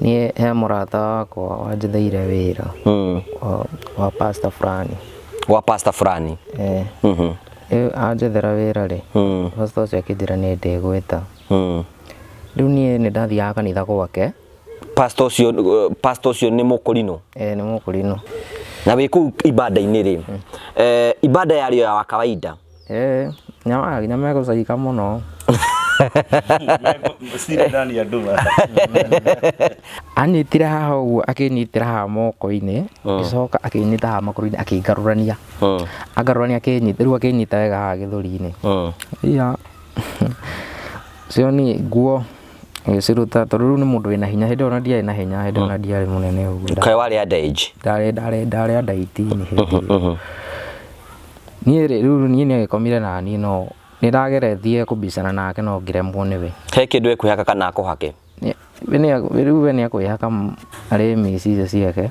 Niĩ he mũrata wakwa wanjetheire wĩra wa pastor fulani. Wa pastor fulani. Eh. Rĩu anjethera wĩra rĩ, pastor ũcio akĩnjĩra nĩ ndĩgwĩta. Rĩu niĩ nĩ ndathiaga kanitha gwake. Pastor ũcio, pastor ũcio nĩ mũkũrinũ? Ĩĩ nĩ mũkũrinũ. Na wĩ kũu ibanda-inĩ rĩ, ibanda yarĩ o ya kawaida? Ĩĩ, nyonaga nginya megũcaika mũno. Siri ndani ya nduma. Anyitire haha ũguo akĩnyitĩra haha moko-inĩ, agĩcoka akĩnyita haha magũrũ-inĩ akĩngarũrania. Angarũrania akĩnyita, rĩu akĩnyita wega haha gĩthũri-inĩ. Iya, ũcio niĩ nguo agĩciruta tondũ rĩu nĩ mũndũ wĩna hinya, hĩndĩ ĩyo ona ndiarĩ na hinya, hĩndĩ ĩyo ona ndiarĩ mũnene ũguo. Kaĩ warĩ under age? Ndarĩ ndarĩ ndarĩ under 18 hĩndĩ ĩyo. Niĩ rĩ, rĩu niĩ nĩ agĩkomire na niĩ no nĩ ndageretie kũbicana nake no ngĩremwo nĩwe. He kĩndũ ekwĩhaka kana akũhake? Rĩu we nĩ ekwĩhaka arĩ mici icio ciake.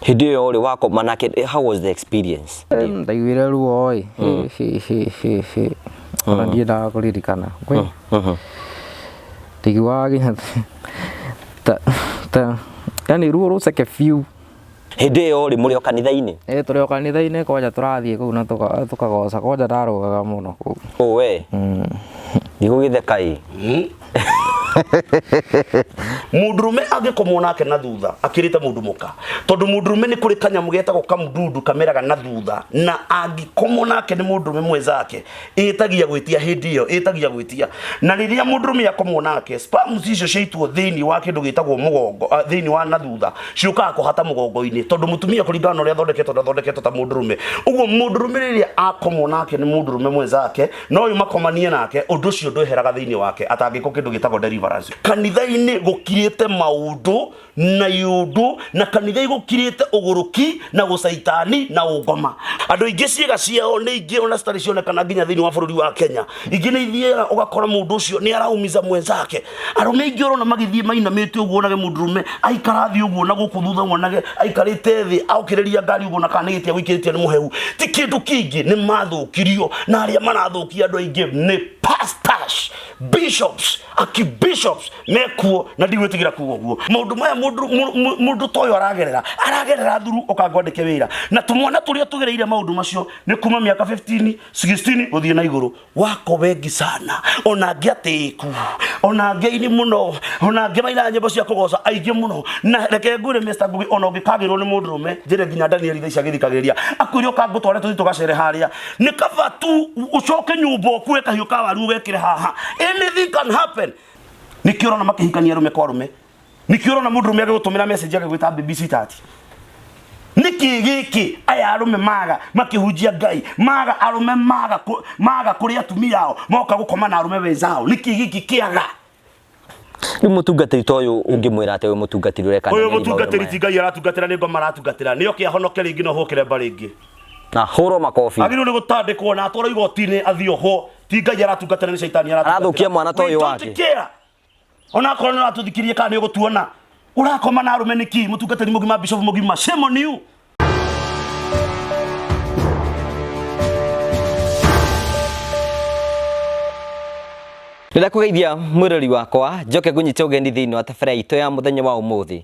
Hĩndĩ ĩyo rĩ wakoma nake, how was the experience? Ndaiguire ruo ĩ, hĩ, ona ndiendaga kũririkana. Ndaiguaga nginya ta ta yani ruo rũceke biũ. Hĩndĩ ĩyo rĩ mũrĩ o kanitha-inĩ? Ĩ tũrĩ o kanitha-inĩ kwanja tũrathiĩ kũu na tũkagoca kwanja ndarũgaga mũno kũu. Ũ we? Ndigũgĩtheka ĩ. Mũndũrũme angĩkomwo nake na thutha akĩrĩte mũndũ mũka, tondũ mũndũrũme nĩ kũrĩ kanyamũ getagwo kamdundu kameraga na thutha, na angĩkomwo nake nĩ mũndũrũme mwenzake ĩtagia gwĩtia hĩndĩ ĩyo, ĩtagia gwĩtia. Na rĩrĩa mũndũrũme akomwo nake, sperms icio ciaitwo thĩinĩ wa kĩndũ gĩtagwo mũgongo, thĩinĩ wa na thutha, ciũkaga kũhata mũgongo-inĩ, tondũ mũtumia kũringana na ũrĩa athondeketwo ndathondeketwo ta mũndũrũme. Ũguo mũndũrũme rĩrĩa akomwo nake nĩ mũndũrũme mwenzake, na ũyũ makomanie nake, ũndũ ũcio ndweheraga thĩinĩ wake atangĩkwo kĩndũ gĩtagwo deliverance. Kanitha-inĩ gũkirĩte maũndũ na iũndũ, na kanitha igũkirĩte ũgũrũki na ũcaitani na ũngoma. Andũ aingĩ ciĩga ciao nĩ ingĩ ona citarĩ cionekana nginya thĩinĩ wa bũrũri wa Kenya. Ingĩ nĩ ithiaga ũgakora mũndũ ũcio nĩ araumiza mwenzake. Arũme aingĩ ũrona magĩthiĩ mainamĩte ũguo wonage mũndũrũme aikara thĩ ũguo na gũkũ thutha wonage aikarĩte thĩ okĩrĩria ngari ũguo na kana nĩ gĩtĩ agũikĩrĩtie nĩ mũhehu. Ti kĩndũ kĩngĩ nĩ mathũkirio, na arĩa marathũkia andũ aingĩ nĩ pastors, bishops, archbishops mekuo, na ndigwĩtigĩra kuga ũguo. Maũndũ maya mũndũ ta ũyũ aragerera, aragerera thuru ũka ngwandĩke wĩra. Na tũmwana tũrĩa tũgereire maũndũ macio nĩ kuma mĩaka 15, 16 gũthiĩ na igũrũ. Wako wengi sana, ona angĩ atĩĩku, ona angĩ aini mũno, ona angĩ mainaga nyĩmbo cia kũgoca aingĩ mũno. Na reke ngwĩre Mr. Ngugi, ona ũngĩkagĩrwo nĩ mũndũrũme, njĩre nginya Daniel thaa ici agĩthikagĩrĩria, akwĩre ũka ngũtware tũthiĩ tũgacere harĩa, nĩ kaba tu ũcoke nyũmba ũkue kahiũ ka waru ũgekĩre haha. Anything can happen. Nĩkĩo ũrona makĩhikania arũme kwa arũme, nĩkĩo ũrona mũndũrũme agĩgũtũmĩra message agĩgwĩta baby sweetheart. Nĩkĩ gĩkĩ aya arũme maga makĩhunjia Ngai, maga arũme maga maga kũrĩ atumia ao, moka gũkoma na arũme wenzao? Nĩkĩ gĩkĩ kĩaga? Rĩu mũtungatĩri ta ũyũ ũngĩmwĩra atĩ ũyũ mũtungatĩri ũreka Ũyũ nĩ maũndũ mũtungatĩri maya? ti Ngai aratungatĩra, nĩ ngoma aratungatĩra. Nĩ oke ahonoke rĩngĩ na ohũkĩre mbarĩ ĩngĩ. Na hũrwo makobi. Agĩrĩirwo nĩ gũtandĩkwo na atwarwo igoti-inĩ athiĩ ohwo. Ti Ngai aratungatĩra, nĩ caitani aratungatĩra. Arathũkia mwana ta We ũyũ don't wake. care. Ona akorwo nĩ ũratũthikĩrĩria kana nĩ ũgũtuona, ũrakoma na arũme nĩkĩ? Mũtungatĩri mũgima, bishop mũgima, shame on you. Nĩndakũgeithia mwĩrori wakwa, njoke ngũnyite ũgeni thĩinĩ wa tabarĩra itũ ya mũthenya wa ũmũthĩ.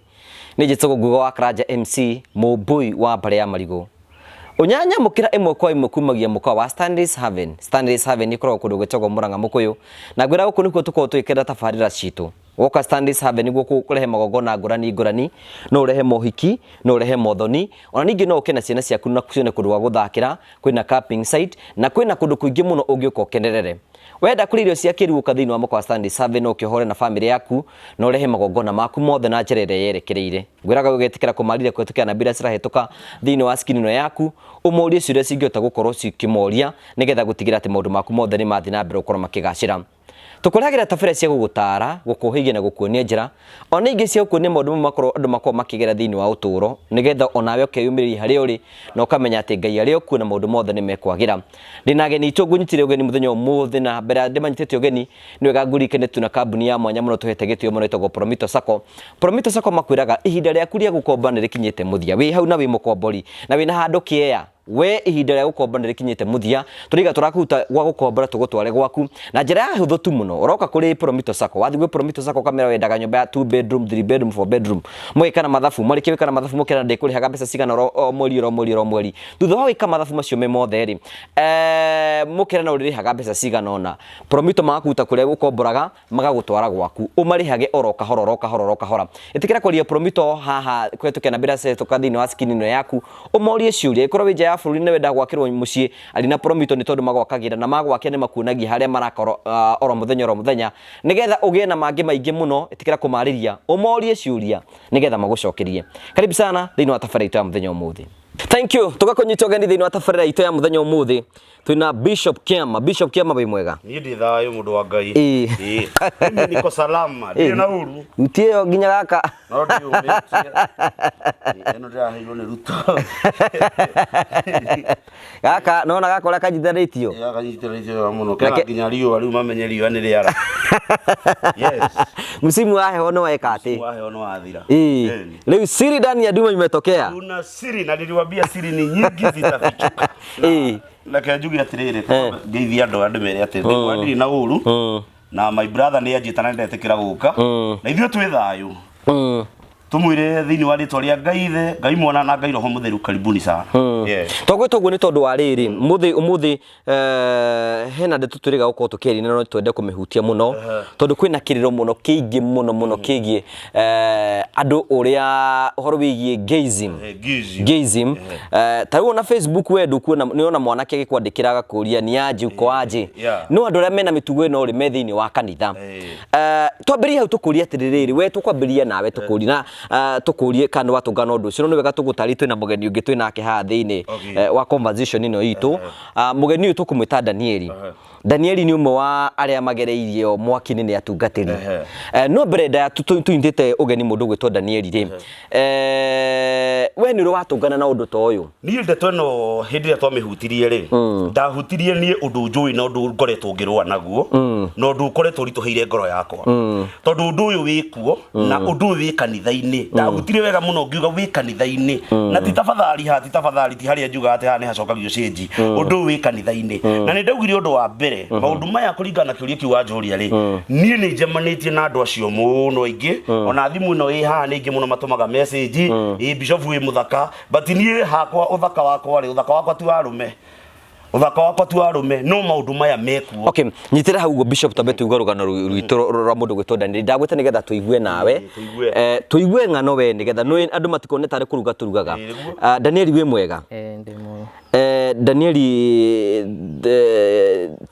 Nĩ njĩtagwo Nguga wa Karanja MC, mũmbũi wa mbarĩ ya marigũ. Ũnyanyamũkĩra ĩmwe kwa ĩmwe kumagia mũkawa wa Stanley's Haven. Stanley's Haven ĩkoragwo kũndũ gwĩtagwo Mũrang'a Mũkũyũ, na ngwĩra gũkũ nĩkuo tũkoragwo tũgĩkĩra tabarĩra citũ. Woka Stanley's Haven nĩguo kũrehe magongona ngũrani ngũrani, no ũrehe mohiki, no ũrehe mothoni, ona ningĩ no ũke na ciana ciaku na cione kũndũ gwa gũthakĩra, kwĩna camping site, na kwĩna kũndũ kũingĩ mũno ũngĩũka ũkenerere. Wenda kũrĩa irio cia kĩrĩu ũka thĩinĩ wa mũkawa Stanley's Haven no ũkĩhore na famĩlĩ yaku na ũrehe magongona maku mothe na njĩra ĩrĩa yerekereire. Ngwĩraga ũgetĩkĩra kũmarire kũhetũkĩra namba iria cirahĩtũka thĩinĩ wa screen ĩno yaku, ũmorie ciũria cingĩhota gũkorwo cikĩmoria nĩgetha gũtigĩrĩra atĩ maũndũ maku mothe nĩ mathiĩ na mbere gũkorwo makĩgacĩra. Tũkũrehagĩra tabarĩra cia gũgũtaara, gũkũhĩgia na gũkuonia njĩra, ona ingĩ cia gũkuonia maũndũ mamwe makorwo andũ makoragwo makĩgera thĩinĩ wa ũtũũro, nĩgetha onawe ũkeyũmĩrĩria harĩa ũrĩ na ũkamenya atĩ Ngai arĩ o kuo na maũndũ mothe nĩ mekwagĩra. Ndĩna ageni aitũ ngũnyitire ũgeni mũthenya ũmũthĩ, na mbere ya ndĩmanyitĩte ũgeni nĩ wega ngũririkane tuna kambuni ya mwanya mũno tũhete gĩtĩo mũno ĩtagwo Promito Sacco. Promito Sacco makwĩraga ihinda rĩaku rĩa gũkomba nĩ rĩkinyĩte mũthia, wĩ hau na wĩ mũkombori na wĩna handũ kĩea. We ihinda rĩa gũkomba nĩ rĩkinyĩte mũthia. Tũraiga tũrakũruta gwa gũkombora tũgũtware gwaku na njĩra ya hũthũ tu mũno. Ũroka kũrĩ Promito Sacco. Wathiĩ gwĩ Promito Sacco ũkamera wendaga nyũmba ya 2 bedroom, 3 bedroom, 4 bedroom. Mũgeka na mathabu, mwarĩkia gwĩka na mathabu mũkera ndĩkũrĩhaga mbeca cigana oro o mweri oro mweri oro mweri. Thutha wa gwĩka mathabu macio me mothe rĩ, mũkera no ũrĩrĩhaga mbeca cigana ũna. Promito magakũruta kũrĩa ũkomboraga magagũtwara gwaku ũmarĩhage oro kahora oro kahora oro kahora. Ĩtĩkĩra kwaria Promito haha kũhetũkĩra namba ĩrĩa ciretũka thĩinĩ wa screen ĩno yaku, ũmorie ciũria. Ĩkorwo wĩ nja ya bũrũri na wenda gwakĩrwo mũciĩ, aria na Promito nĩ tondũ magwakagĩra na magwakĩra nĩ makuonagia harĩa maraka oro mũthenya oro mũthenya, nĩgetha ũgĩe na mangĩ maingĩ mũno. Ĩtĩkĩra kũmarĩria, ũmorie ciũria nĩgetha magũcokerie. Karibu sana thĩinĩ wa tabarĩra itũ ya mũthenya ũmũthĩ. Thank you. Tũgakũnyita ũgeni thĩinĩ wa tabarĩra itũ ya mũthenya ũmũthĩ. Twĩna Bishop Kiama. Bishop Kiama wĩ mwega? Niĩ ndĩ thayũ mũndũ wa Ngai. Ĩĩ. Ĩĩ. Mimi niko salama. Ndirĩ na ũru. Ruti ĩyo nginya gaka. No ndĩyũmĩtie. Ĩno ndĩraheirwo nĩ Ruto. Gaka nona gaka ũrĩa kanyitithanĩtio. Ĩĩ gakanyitithanĩtio wega mũno. Kena Nake- nginya riũa rĩu mamenye riũa nĩ rĩara. Yes. Msimu wa heho nĩ weka atĩ. Wa heho nĩ wathira. Ĩĩ. Ĩni. Rĩu siri ndani ya nduma imetokea. Kuna siri na niliwaambia siri ni nyingi zitafichuka. Na- Ĩĩ. Reke njuge atĩrĩrĩ, ngeithie andũ aya ndĩmere atĩ ndĩgwa ndirĩ na ũru na my brother nĩ anjĩta na ndetĩkĩra gũka na ithuĩ twĩ thayũ tũmwĩre thĩinĩ wa rĩtwa rĩa Ngai Ithe, Ngai Mwana na Ngai Roho Mũtheru karibuni sana. Yes. Twagwĩta ũguo nĩ tondũ wa rĩrĩ mũthĩ ũmũthĩ hena ndeto twĩrĩga gũkorwo tũkĩaria na no twende kũmĩhutia mũno tondũ kwĩna kĩrĩro mũno kĩingĩ mũno mũno kĩgiĩ andũ ũrĩa ũhoro wĩgiĩ gayism. Gayism. Gayism. Ta rĩu ona Facebook we ndũkuona nĩ ona mwanake agĩkwandĩkĩra agakũria ni aje uko aje. No andũ arĩa mena mĩtugo ĩno rĩ me thĩinĩ wa kanitha. Twambĩrĩrie hau tũkũrie atĩrĩrĩ, we tũkwambĩrĩria nawe tũkũrie na tũkũrie kana nĩ watũngana ũndũ ũcio. No nĩ wega tũgũtarĩrie twĩna mũgeni ũngĩ twĩ nake haha thĩinĩ wa conversation ĩno itũ. Mũgeni ũyũ tũkũmwĩta Danieli. Danieli nĩ ũmwe wa arĩa magereirio mwaki-inĩ nĩ atungatĩri. No mbere ndaya tũnyitĩte ũgeni mũndũ ũgwĩtwo Danieli rĩ, we nĩ ũrĩ watũngana na ũndũ ta ũyũ? Niĩ ndeto ĩno hĩndĩ ĩrĩa twamĩhutirie rĩ, ndahutirie niĩ ũndũ njũĩ na ũndũ ngoretwo ngĩrũa naguo, na ũndũ ũkoretwo ũritũhĩire ngoro yakwa. Tondũ ũndũ ũyũ wĩ kuo, na ũndũ ũyũ wĩ kanitha-inĩ. Ndahutirie wega mũno ngiuga wĩ kanitha-inĩ. Na ti tafadhali haha, ti tafadhali, ti harĩa njugaga atĩ haha nĩ hacokagio cĩnji. Ũndũ ũyũ wĩ kanitha-inĩ. Na nĩ ndaugire ũndũ wa mbere, maũndũ maya kũringana na kĩũria kĩu wanjũria rĩ, niĩ nĩ njemanĩtie na andũ acio mũno aingĩ, ona thimũ ĩno ĩ haha nĩ aingĩ mũno matũmaga message, ĩ Bishop wĩ mũthaka, but niĩ hakwa ũthaka wakwa rĩ, ũthaka wakwa ti wa arũme. Ũthaka wakwa ti wa arũme, no maũndũ maya mekuo. Okay, nyitĩra hau ũguo Bishop twambe tũigue rũgano rwitũ rwa mũndũ gwĩtwo Daniel. Ndagwĩta nĩgetha tũigue nawe. Tũigue. Tũigue ng'ano we nĩgetha nĩ andũ matikone tarĩ kũruga tũrugaga. Ĩĩ, nĩguo. Daniel wĩ mwega? Ĩĩ ndĩ mwega. Daniel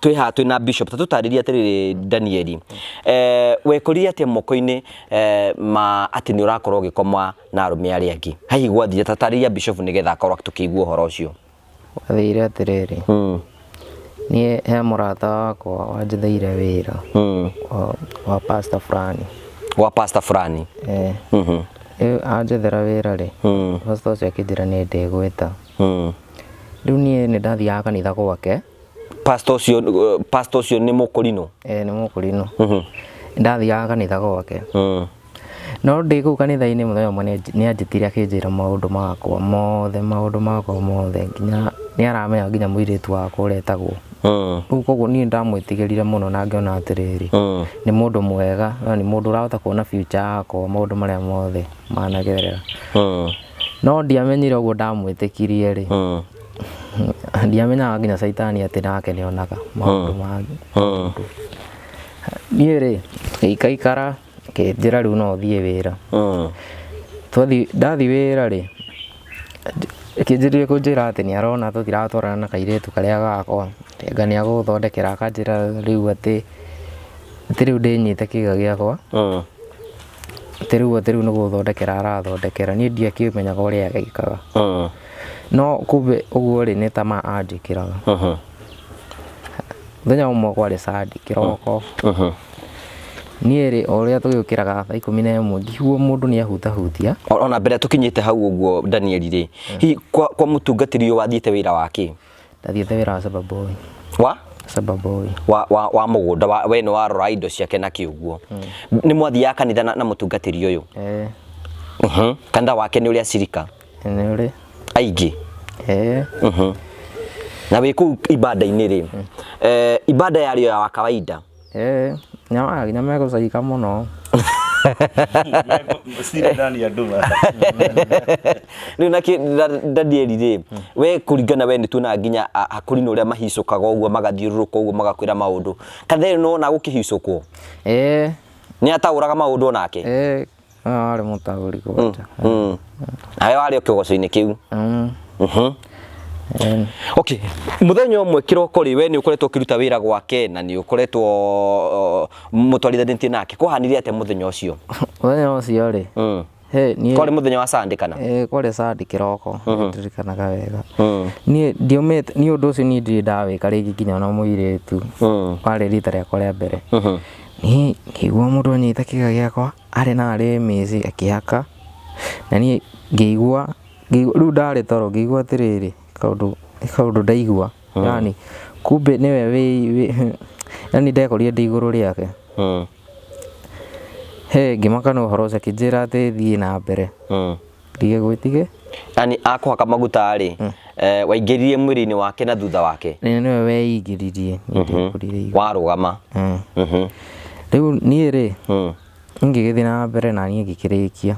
twĩ haha twĩ na Bishop, ta tũtarĩrie atĩrĩrĩ Daniel, wekorire atĩa moko-inĩ ma atĩ nĩ ũrakorwo ũgĩkoma na arũme arĩa angĩ? Hihi gwathire, ta tarĩria Bishop nĩgetha akorwo tũkĩigua ũhoro ũcio. Gwathire atĩrĩrĩ, niĩ he mũrata wakwa wanjetheire wĩra wa pastor fulani. Wa pastor fulani. Ĩĩ. Rĩu anjethera wĩra rĩ, pastor ũcio akĩnjĩra nĩ ndĩgwĩta. Rĩu niĩ nĩ ndathiaga kanitha gwake. Pastor ũcio, pastor ũcio nĩ mũkũrinũ? Ĩĩ nĩ mũkũrinũ. Nĩ ndathiaga kanitha gwake. No ndĩ kũu kanitha-inĩ mũthenya ũmwe nĩ anjĩtire akĩnjĩra maũndũ makwa mothe, maũndũ makwa mothe nginya nĩ aramenya nginya mũirĩtu wakwa ũrĩa etagwo. Rĩu koguo niĩ nĩ ndamwĩtigĩrire mũno na ngĩona atĩrĩrĩ, nĩ mũndũ mwega na nĩ mũndũ ũrahota kuona future yakwa maũndũ marĩa mothe managerera. No ndiamenyire ũguo ndamwĩtĩkirie rĩ, ndiamenyaga nginya caitani atĩ nake nĩ onaga maũndũ mangĩ. Niĩ rĩ, ngĩikaikara akĩnjĩra rĩu no ũthiĩ wĩra. Twathiĩ, ndathiĩ wĩra rĩ, akĩnjĩrire kũnjĩra atĩ nĩ arona tũtiratwarana na kairĩtu karĩa gakwa, anga nĩ egũthondekera akanjĩra rĩu atĩ, atĩ rĩu ndĩnyite kĩga gĩakwa, atĩ rĩu atĩ rĩu nĩ gũthondekera arathondekera, niĩ ndiakĩmenyaga ũrĩa agĩkaga. No kumbe ũguo rĩ nĩ tamaa anjĩkĩraga. Mũthenya ũmwe kwarĩ Sunday kĩroko, niĩ rĩ o ũrĩa tũgĩũkĩraga thaa 11 ngĩigua mũndũ nĩ ahutahutia. Ona mbere tũkinyĩte hau ũguo Daniel rĩ, hihi kwa mũtungatĩri ũyũ wathiĩte wĩra wa kĩ? Ndathiĩte wĩra wa shamba boy. Wa? Shamba boy. Wa mũgũnda, we nĩ warora indo ciake na kĩ ũguo. Nĩ mwathiaga kanitha na mũtungatĩri ũyũ? Ĩĩ. Kanitha wake nĩ ũrĩa acirika? Nĩ ũrĩ. Aingĩ? Eh. Na wĩ kũu ibada-inĩ rĩ, ibada yarĩ o ya kawaida? Eh, nyama nginya megũcaika mũno. Siri ndani ya nduma. Rĩu na Danieli rĩ, we kũringana we nĩ tuonaga nginya hakũri na ũrĩa mahicũkaga ũguo, magathiũrũrũka ũguo, magakwĩra maũndũ. Kanitha ĩyo nĩwona gũkĩhicũkwo? Eh. Nĩ ataũraga maũndũ onake? Eh, arĩ mũtaũri kwanja. Nawe warĩ o kĩgoco-inĩ kĩu? Mm. Okay, mũthenya ũmwe kĩroko rĩ, we nĩ ũkoretwo ũkĩruta wĩra gwake na nĩ ũkoretwo mũtwarithanĩtie nake, kwahanire atĩa mũthenya ũcio? Mũthenya ũcio rĩ, he niĩ Kwarĩ mũthenya wa Sunday kana? Eh, kwarĩ Sunday kĩroko, ndirikanaga wega. Niĩ ndiumĩte, niĩ ũndũ ũcio niĩ ndirĩ ndawĩka rĩngĩ nginya ona mũirĩtu. Warĩ rita rĩakwa rĩa mbere. Niĩ ngĩigua mũndũ anyita kĩga gĩakwa, arĩ na arĩ mĩci akĩhaka, na niĩ ngĩigua, rĩu ndarĩ toro ngĩigua atĩrĩrĩ, kaũndũ, kaũndũ ndaigua, yani kumbe nĩwe wĩ, yani ndekorire ndĩ igũrũ rĩake. He ngĩmaka nĩ ũhoro ũcio, akĩnjĩra atĩ thiĩ na mbere. Ndige gwĩtige. Yani akũhaka maguta rĩ, waingĩririe mwĩrĩ-inĩ wake na thutha wake? Nĩ nĩwe weingĩririe, niĩ ndiekorire igũrũ. Warũgama. Rĩu niĩ rĩ, ngĩgĩthiĩ na mbere na niĩ ngĩkĩrĩkia.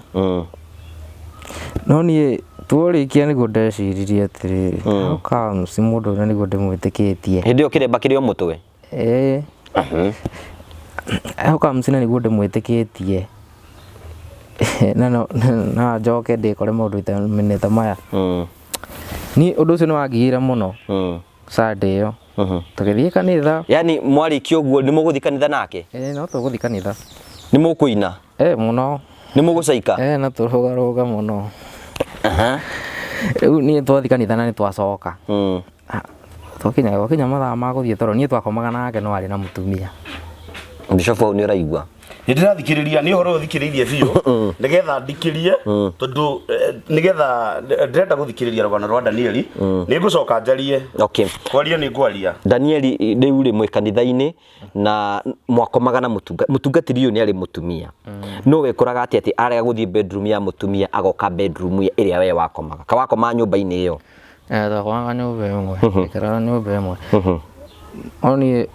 No niĩ tworĩkia nĩguo ndeciririe atĩrĩrĩ, how comes mũndũ ũrĩa nĩguo ndĩmwĩtĩkĩtie. Hĩndĩ ĩyo kĩremba kĩrĩ o mũtwe? Ĩĩ. How comes na nĩguo ndĩmwĩtĩkĩtie na no njoke ndĩkore maũndũ ta maya. Niĩ ũndũ ũcio nĩ wangigĩire mũno Sunday ĩyo. Tũgĩthiĩ kanitha. Yani mwarĩkia ũguo nĩ mũgũthiĩ kanitha nake? Ĩĩ no tũgũthiĩ kanitha. Nĩ mũkũina? Ĩĩ mũno. Nĩ mũgũcaika? Ĩĩ no tũrũgarũga mũno. Rĩu niĩ twathiĩ kanitha na nĩ twacoka. Twakinya gwakinya mathaa ma gũthiĩ toro, niĩ twakomaga nake no arĩ na mũtumia. Bishop hau nĩ ũraigua? Nĩ ndĩrathikĩrĩria, nĩ ũhoro ũyũ thikĩrĩirie biũ nĩgetha ndikĩrie, tondũ nĩgetha ndĩrenda gũthikĩrĩria rũgano rwa Danieli, nĩ ngũcoka njarie. Okay. Kwaria nĩ ngwaria. Danieli, rĩu rĩ mwĩ kanitha-inĩ na mwakomaga na mũtungatĩri ũyũ nĩ arĩ mũtumia. No wekoraga atĩ atĩ arega gũthiĩ bedroom ya mũtumia agoka bedroom ĩrĩa we wakomaga. Ka wakomaga nyũmba-inĩ ĩyo? Twakomaga nyũmba ĩmwe, twaikaraga nyũmba ĩmwe. No niĩ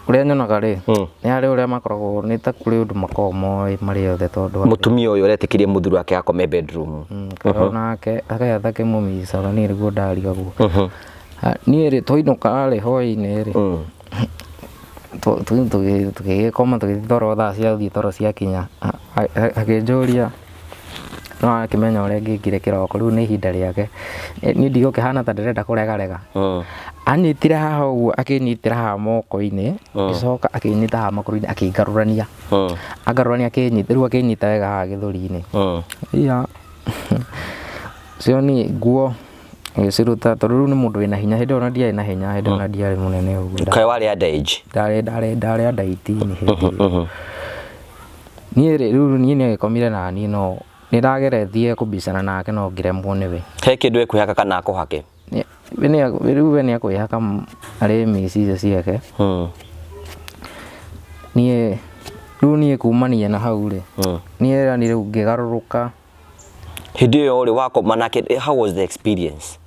ũrĩa nyonaga rĩ, nĩ harĩ ũrĩa makoragwo, nĩ ta kũrĩ ũndũ makoragwo moĩ marĩ othe tondũ mũtumia ũyũ ũretĩkĩria mũthuri wake akome bedroom. Karĩ nake akaya ta kĩmũmicaga, niĩ nĩguo ndarigagwo. Niĩ rĩ, twainũka rĩ hwaĩ-inĩ rĩ, tũgĩgĩkoma tũgĩthiĩ toro, thaa cia gũthiĩ toro ciakinya, akĩnjũria no akĩmenya ũrĩa ngĩkire kĩroko, rĩu nĩ ihinda rĩake. Niĩ ndigũkĩhana ta ndĩrenda kũregarega. Anyitire haha ũguo, akĩnyitĩra haha moko-inĩ, agĩcoka akĩnyita haha magũrũ-inĩ, akĩngarũrania. Angarũrania akĩnyita, rĩu akĩnyita wega haha gĩthũri-inĩ. Iya, ũcio niĩ nguo agĩciruta, tondũ rĩu nĩ mũndũ wĩna hinya, hĩndĩ ĩyo ona ndiarĩ na hinya, hĩndĩ ĩyo ona ndiarĩ mũnene ũguo. Kaĩ warĩ under age? Ndarĩ under 18 hĩndĩ ĩyo. Niĩ rĩ, rĩu niĩ nĩ agĩkomire na niĩ no nĩ ndageretie kũbicana nake no ngĩremwo nĩwe. He kĩndũ ekwĩhaka kana akũhake? Rĩu we nĩ ekwĩhaka arĩ mĩci icio ciake. Niĩ rĩu niĩ kumania na hau rĩ, niĩ yani rĩu ngĩgarũrũka. Hĩndĩ ĩyo rĩ wakoma nake, how was the experience?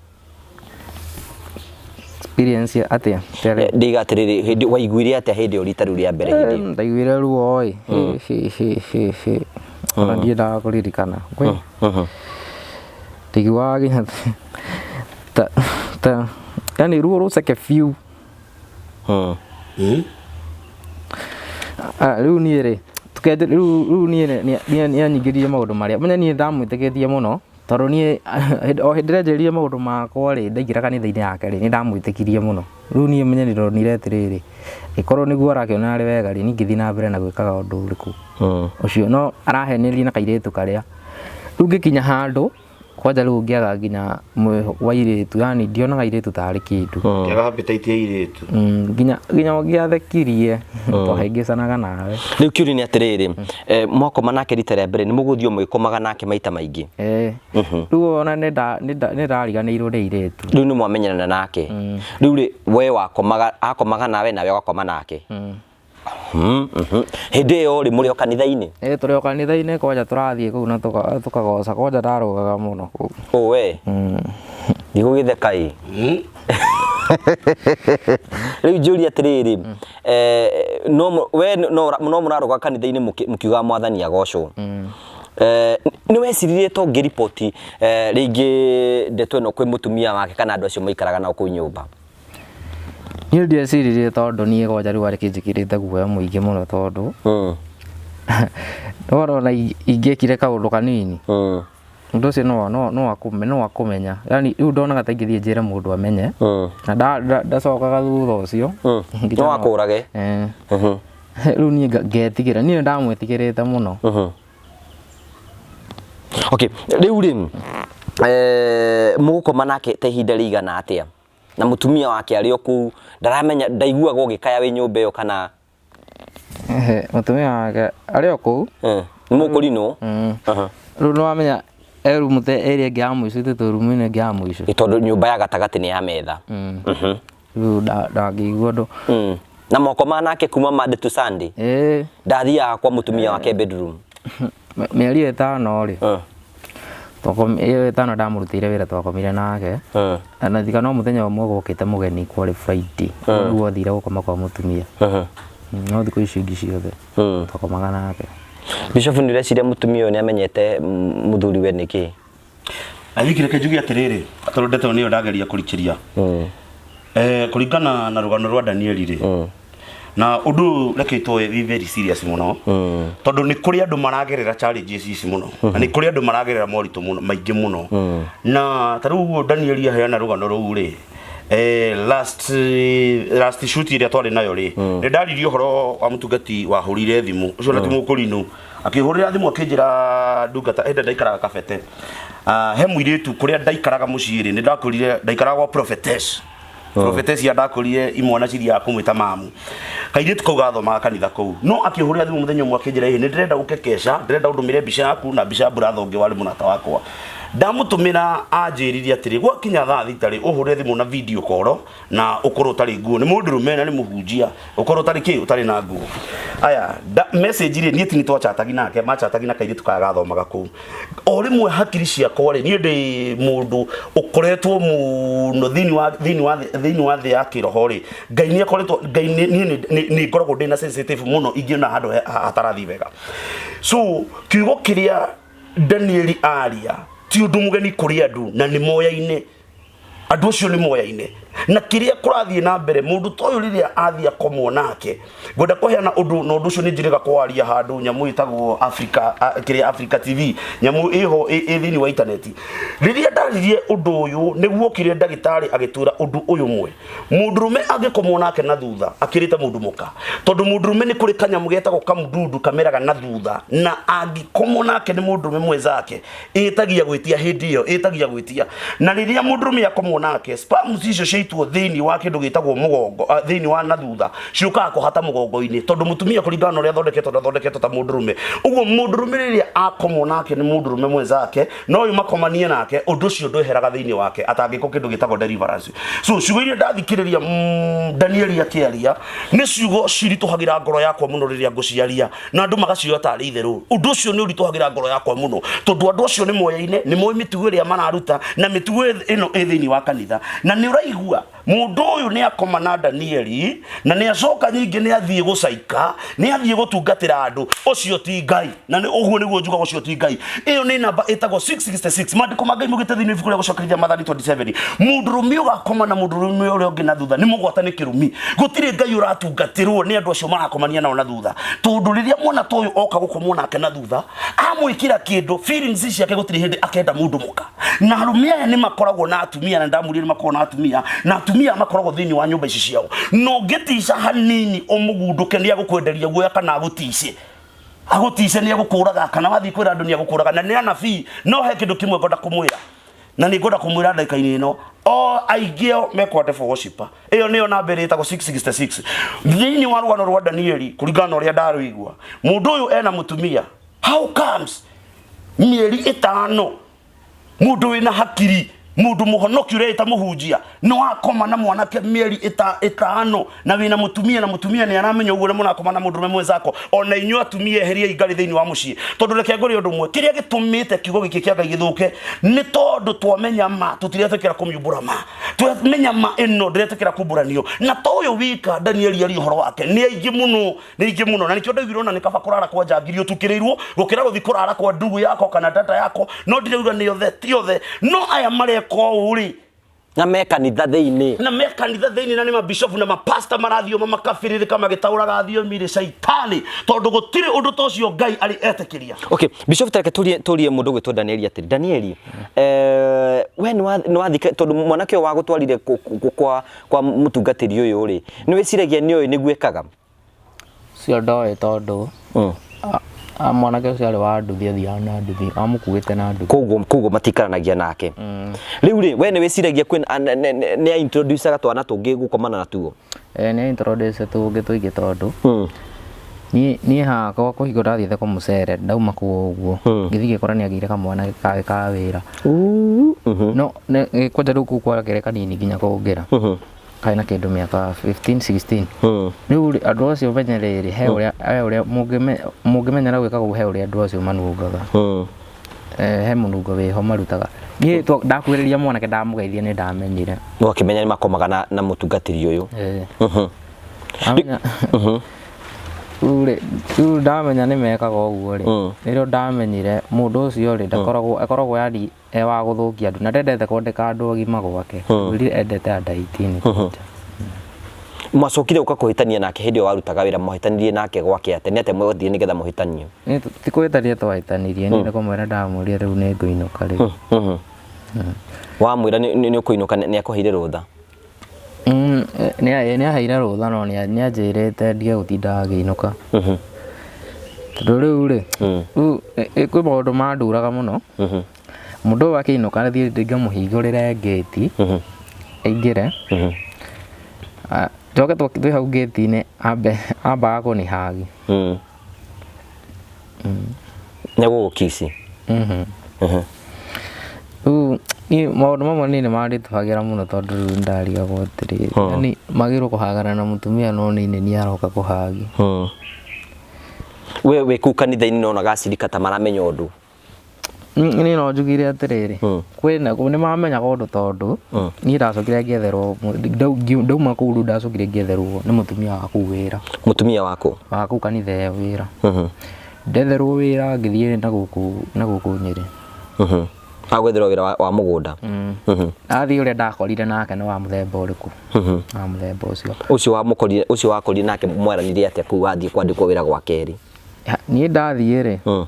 Experience atĩa? Ndiga atĩrĩrĩ, hĩndĩ waiguire atĩa hĩndĩ ĩyo rita rĩu rĩa mbere hĩndĩ ĩyo? Ndaiguire ruo ĩ. Hĩ, hĩ, hĩ, hĩ. Ona ndiendaga kũririkana. Ndaiguaga nginya ta yani ruo rũceke biũ. Rĩu niĩ rĩ, rĩu niĩ nĩ anyingĩririe maũndũ marĩa. Menya niĩ ndamwĩtĩkĩtie mũno, tondũ niĩ o hĩndĩ ĩrĩa anjĩrire maũndũ makwa rĩ, ndaingĩra kanitha-inĩ yake rĩ, nĩ ndamwĩtĩkirie mũno. Rĩu niĩ menye nĩ ndonire atĩrĩrĩ, ĩkorwo nĩguo arakĩona arĩ wega rĩ, niĩ ngĩthiĩ na mbere na gwĩkaga ũndũ ũrĩkũ ũcio. No araheneria na kairĩtu karĩa. Rĩu ngĩkinya handũ, kwanja rĩu ngĩaga nginya mwĩhoko wa airĩtu, yani ndionaga airĩtu tarĩ kĩndũ. Ngĩaga appetite ya airĩtu. Nginya ũngĩathekirie, twahĩngĩcanaga nawe. Rĩu kĩũria nĩ atĩrĩrĩ, mwakoma nake rita rĩa mbere, nĩ mũgũthiĩ o mũgĩkomaga nake maita maingĩ? Rĩu ona nĩ ndariganĩirwo nĩ airĩtu. Rĩu nĩ mwamenyerana nake. Rĩu rĩ, we wakomaga, akomaga nawe, nawe ũgakoma nake. Hĩndĩ ĩyo rĩ, mũrĩ o kanitha-inĩ? Ĩĩ, tũrĩ o kanitha-inĩ, kwanja tũrathiĩ kũu na tũkagoca, kwanja ndarũgaga mũno kũu. Ũ we? Ndigũgĩtheka ĩ. Rĩu njũrie atĩrĩrĩ, no we no no mũrarũga kanitha-inĩ mũkiugaga Mwathani agocwo. Nĩ weciririe to ũngĩriboti rĩngĩ ndeto ĩno kwĩ mũtumia wake kana andũ acio maikaraga nao kũu nyũmba? Niĩ ndieciririe tondũ niĩ kwanja rĩu arĩ kĩnjĩkĩrĩte guoya mũingĩ mũno tondũ nĩwona ona ingĩekire kaũndũ kanini ũndũ ũcio no no no akũme no akũmenya yani rĩu ndonaga ta ingĩthiĩ njĩre mũndũ amenye na ndacokaga thutha ũcio nginya No akũrage. Eh. Rĩu niĩ ngetigĩra niĩ nĩndamwĩtigĩrĩte mũno. Okay, rĩu rĩ mũgũkoma nake ta ihinda rĩigana atĩa? Na mũtumia wake arĩ o kũu ndaramenya ndaiguaga ũgĩkaya wĩ nyũmba ĩyo kana Ehe, mũtumia wake arĩ o kũu. Nĩ mũkũrinwo? Rĩu nĩwamenya e rumu ta ĩrĩa ĩngĩ ya mũico ithuĩ twĩ rumu ĩno ĩngĩ ya mũico. Ĩ tondũ nyũmba ya gatagatĩ nĩ ya metha. Rĩu ndangĩigua ũndũ. Na moko nake kuma Monday to Sunday? Ĩĩ. Ndathiaga kwa mũtumia wake bedroom? Mĩeri ĩtano rĩ, ĩyo ĩtano ndamũrutĩire wĩra twakomire nake. Na tiga no mũthenya ũmwe gwokĩte mũgeni kwarĩ Friday, nĩguo athire gũkoma kwa mũtumia. No thikũ icio ingĩ ciothe twakomaga nake. Bishop, nĩ ũreciria mũtumia ũyũ nĩ amenyete mũthuri we nĩkĩ? I think reke njuge atĩrĩrĩ, tondũ ndeto nĩyo ndageria kũrikĩria. Kũringana na rũgano rwa Danieli rĩ, na ũndũ ũyũ reke itoe wĩ very serious mũno, tondũ nĩ kũrĩ andũ maragerera challenges ici mũno, na nĩ kũrĩ andũ maragerera moritũ mũno maingĩ mũno. Na ta rĩu ũguo Danieli aheana rũgano rũu rĩ, last shoot ĩrĩa twarĩ nayo rĩ, nĩ ndaririe ũhoro wa mũtungati wahũrire thimũ ũcio na ti mũkũrinũ, akĩhũrĩra thimũ akĩnjĩra ndungata ĩndĩ ndaikaraga kabete. Ah, he mũirĩtu kũrĩa ndaikaraga mũciĩ rĩ, nĩ ndakũrire ndaikaraga gwa prophetess prophetess ya ndakũrire imwana ciria kũmwĩta mamu, kairĩtu kau gathomaga kanitha kũu. No akĩhũrĩra thimũ mũthenya ũmwe akĩnjĩra, "Ĩ, nĩ ndĩrenda ũke kesha, ndĩrenda ũndũmĩre mbica yaku na mbica ya brother ũngĩ warĩ mũrata wakwa." Ndamũtũmĩra, anjĩrire atĩrĩ, gwakinya thaa 6 rĩ, ũhũre thimũ na video call na ũkorwo ũtarĩ nguo, nĩ mũndũrũme na nĩ mũhunjia, ũkorwo ũtarĩ kĩ, ũtarĩ na nguo. Aya message rĩ, niĩ ti nĩ twachatagi nake, machatagi na kairĩtu kaya gathomaga kũu. O rĩmwe hakiri ciakwa rĩ, niĩ ndĩ mũndũ ũkoretwo mũno thĩinĩ wa thĩ ya kĩroho rĩ, Ngai nĩ akoretwo Ngai niĩ nĩ ngoragwo ndĩ na sensitive mũno ingĩona handũ hatarathiĩ wega. So kiugo kĩrĩa Danieli aria ti ũndũ mũgeni kũrĩ andũ, na nĩ moyaine, andũ acio nĩ moyaine na kĩrĩa kũrathiĩ na mbere. Mũndũ ta ũyũ rĩrĩa athiĩ akomwo nake, ngwenda kũheana ũndũ, na ũndũ ũcio nĩ njĩrĩga kwaria handũ nyamũ ĩtagwo Africa kĩrĩa Africa TV, nyamũ ĩho ĩ thĩinĩ wa intaneti. Rĩrĩa ndaririe ũndũ ũyũ, nĩguo okire ndagĩtarĩ agĩtwĩra ũndũ ũyũ ũmwe: mũndũrũme angĩkomwo nake na thutha akĩrĩte mũndũ mũka, tondũ mũndũrũme nĩ kũrĩ kanyamũ getagwo kamudundu kameraga na thutha, na angĩkomwo nake nĩ mũndũrũme mwenzake, ĩtagia gwĩtia hĩndĩ ĩyo, ĩtagia gwĩtia. Na rĩrĩa mũndũrũme akomwo nake, sperms icio ciaitwo thĩinĩ wa kĩndũ gĩtagwo mũgongo, thĩinĩ wa na thutha, ciũkaga kũhata mũgongo-inĩ, tondũ mũtumia kũringana na ũrĩa athondeketwo ndathondeketwo ta mũndũrũme. Ũguo mũndũrũme rĩrĩa akomwo nake nĩ mũndũrũme mwenzake, no ũyũ makomanie nake, ũndũ ũcio ndweheraga thĩinĩ wake atangĩkwo kĩndũ gĩtagwo deliverance. So ciugo iria ndathikĩrĩria Danieli akĩaria nĩ ciugo ciritũhagĩra ngoro yakwa mũno rĩrĩa ngũciaria, na andũ magacioya tarĩ itherũ. Ũndũ ũcio nĩ ũritũhagĩra ngoro yakwa mũno, tondũ andũ acio nĩ moyaine, nĩ moĩ mĩtugo ĩrĩa mararuta na mĩtugo ĩno ĩ thĩinĩ wa kanitha. Na nĩ ũraigua mũndũ ũyũ nĩ akoma na Danieli, na nĩ acoka nyingĩ nĩ athiĩ gũcaika, nĩ athiĩ gũtungatĩra andũ. Ũcio ti Ngai, na nĩ ũguo nĩguo njugaga, ũcio ti Ngai. Ĩyo nĩ namba ĩtagwo 666. Maandĩko ma Ngai maugĩte thĩinĩ wa ibuku rĩa Gũcokereria Maathani 27, mũndũrũme ũgakoma na mũndũrũme ũrĩa ũngĩ na thutha nĩ mũgwata nĩ kĩrumi. Gũtirĩ Ngai ũratungatĩrwo nĩ andũ acio marakomania nao na thutha, tondũ rĩrĩa mwana ta ũyũ oka gũkomwo nake na thutha, amwĩkĩra kĩndũ feelings ciake, gũtirĩ hĩndĩ akenda mũndũ mũka. Na arũme aya nĩ makoragwo na atumia, na ndamũria nĩ makoragwo na atumia, na atumia makoragwo thĩinĩ wa nyũmba ici ciao. Na ũngĩtica hanini ũmũgundũke, nĩ agũkwenderia guoya kana agũtice, agũtice nĩ agũkũraga, kana wathiĩ kwĩra andũ nĩ agũkũraga, na nĩ anabii. No he kĩndũ kĩmwe ngwenda kũmwĩra, na nĩ ngwenda kũmwĩra ndagĩka-inĩ ĩno, o aingĩ ao mekwa devil worshipper. Ĩyo nĩyo namba ĩrĩa ĩtagwo 666 thĩinĩ wa rũgano rwa Danieli. Kũringana na ũrĩa ndarũigua, mũndũ ũyũ ena mũtumia, how comes mĩeri 5 mũndũ wĩna hakiri? Mundu muhonoki ureita muhunjia no akoma na mwanake mieri ĩtano na wĩna mũtumia na mũtumia nĩ aramenya ũguo na mũrakoma na mũndũrũme mwenzako. Ona inyuĩ atumia eheria ingarĩ thĩinĩ wa mũciĩ, tondũ reke ngwĩre ũndũ ũmwe, kĩrĩa gĩtũmĩte kiugo gĩkĩ kĩa Ngai gĩthũke nĩ tondũ twamenya ma tũtiretĩkĩra kũmiumbũra ma, twamenya ma ĩno ndĩretĩkĩra kumbũranio. Na to ũyũ wika Danieli aria ũhoro wake, nĩ aingĩ mũno, nĩ aingĩ mũno. Na nĩkĩo ndaugire ona nĩ kaba kũrara kwa njangiri ũtukĩrĩirwo gũkĩra gũthiĩ kũrara kwa ndugu yako kana tata yako. No ndirauga nĩ othe, ti othe, no aya mareka ũũ rĩ, na me kanitha thĩinĩ, na me kanitha thĩinĩ, na nĩ mabishopu na mapasta marathioma makabĩrĩrĩka magĩtaũraga thiomi rĩ, caitani, tondũ gũtirĩ ũndũ ta ũcio Ngai arĩ etĩkĩria. Okay, Bishop, tareke turie mundu gwitwo Danieli atiri. Danieli, we nĩ wathika tondu mwanake ũyũ wagũtwarire kwa mũtungatĩri ũyũ rĩ, nĩ wĩciragia nĩ ũyũ nĩguo ekaga? Ũcio ndoĩ tondũ mwanake ũcio arĩ wa nduthi, athiaga na nduthi, amũkuĩte na nduthi. Koguo matikaranagia nake. Rĩu rĩ, we nĩ wĩciragia kwĩna nĩ a introduce-aga twana tũngĩ gũkomana natuo? Nĩ introduce tũngĩ tũingĩ tondũ niĩ hakwa kũhingo ndathiĩte kũmũcere, ndauma kũu ũguo ngĩthiĩ ngĩkora nĩ agĩire kamwana kangĩ ka wĩra. No kwanja rĩu kũu kwakĩrĩ kanini nginya kũngĩra. Karĩ na kĩndũ mĩaka 15 16. Rĩu rĩ, andũ acio menye rĩrĩ, he ũrĩa, he ũrĩa mũngĩmenyera gwĩka ũguo, he ũrĩa andũ acio manungaga. He mũnungo wĩho marutaga. Niĩ ndakuhĩrĩria mwanake ndamũgeithia nĩ ndamenyire. Wakĩmenya nĩ makomaga na mũtungatĩri ũyũ. Ndamenya. Rĩu rĩ, rĩu ndamenya nĩ mekaga ũguo rĩ, nĩrĩo ndamenyire mũndũ ũcio rĩ, ndakoragwo, akoragwo yani e wa gũthũkia andũ na ndendete kwandĩka andũ agima gwake. Mwĩrire endete under 18 kwanja. Mwacokire ũka kũhĩtania nake hĩndĩ ĩyo warutaga wĩra, mwahĩtanirie nake gwake atĩa? Nĩ atĩa mwathire nĩgetha mũhĩtanie? Nĩ ti kũhĩtania twahĩtanirie, niĩ nĩ kũmwĩra ndamwĩrire rĩu nĩ ngũinũka rĩu. Wamwĩra nĩ ũkũinũka, nĩ akũheire rũtha? Nĩ aheire rũtha no nĩ anjĩrĩte ndige gũtinda ngĩinũka. Tondũ rĩu rĩ, rĩu kwĩ maũndũ manduraga mũno. Mũndũ ũyũ akĩinũka thiĩ ngamũhingũrĩre ngĩti, aingĩre. Njoke twĩ hau ngĩti-inĩ ambaga kũnihagi. Nĩ gũgũkici? Rĩu niĩ maũndũ mamwe niĩ nĩ manditũhagĩra mũno tondũ rĩu ndarigagwo atĩrĩrĩ, yani magĩrĩirwo kũhagana na mũtumia no niĩ nĩ niĩ aroka kũhagi. We wĩ kũu kanitha-inĩ nĩwonaga acirika ta maramenya ũndũ? Niĩ no njugire atĩrĩrĩ, kwĩna nĩ mamenyaga ũndũ tondũ niĩ ndacokire ngĩetherwo, ndauma kũu rĩu ndacokire ngĩetherwo nĩ mũtumia wa kũu wĩra. Mũtumia wa kũ? Wa kũu kanitha ĩyo wĩra. Ndetherwo wĩra ngĩthiĩ na gũkũ Nyĩrĩ. Agwetherwo wĩra wa mũgũnda? Athiĩ ũrĩa ndakorire nake nĩ wa mũthemba ũrĩkũ? Wa mũthemba ũcio. Ũcio wamũkorire, ũcio wakorire nake mwaranire atĩa kũu wathiĩ kwandĩkwo wĩra gwa kerĩ? Niĩ ndathiĩ rĩ,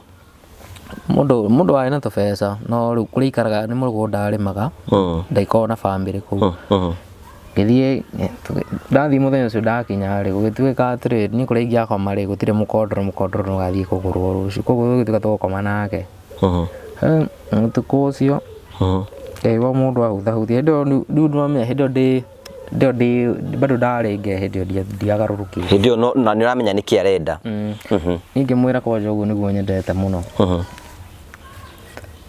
mũndũ warĩ na tũbeca no rĩu kũrĩa aikaraga nĩ mũgũnda arĩmaga, ndaikoragwo na bamĩrĩ kũu. Ngĩthiĩ, ndathiĩ mũthenya ũcio ndakinya rĩ, gũgĩtuĩka atĩrĩrĩ, niĩ kũrĩa ingĩakoma rĩ, gũtirĩ mũkondoro, mũkondoro nĩ ũgathiĩ kũgũrwo rũciũ, koguo gũgĩtuĩka tũgũkoma nake. Ũtukũ ũcio, ngaigua mũndũ ahutahutia, hĩndĩ ĩyo rĩu nĩwamenya hĩndĩ ĩyo ndĩ hĩndĩ ĩyo ndĩ bado ndarĩ nge hĩndĩ ĩyo ndiagarũrũkire. Hĩndĩ ĩyo na nĩ ũramenya nĩkĩ arenda. Niĩ ngĩmwĩra kwanja ũguo nĩguo nyendete mũno.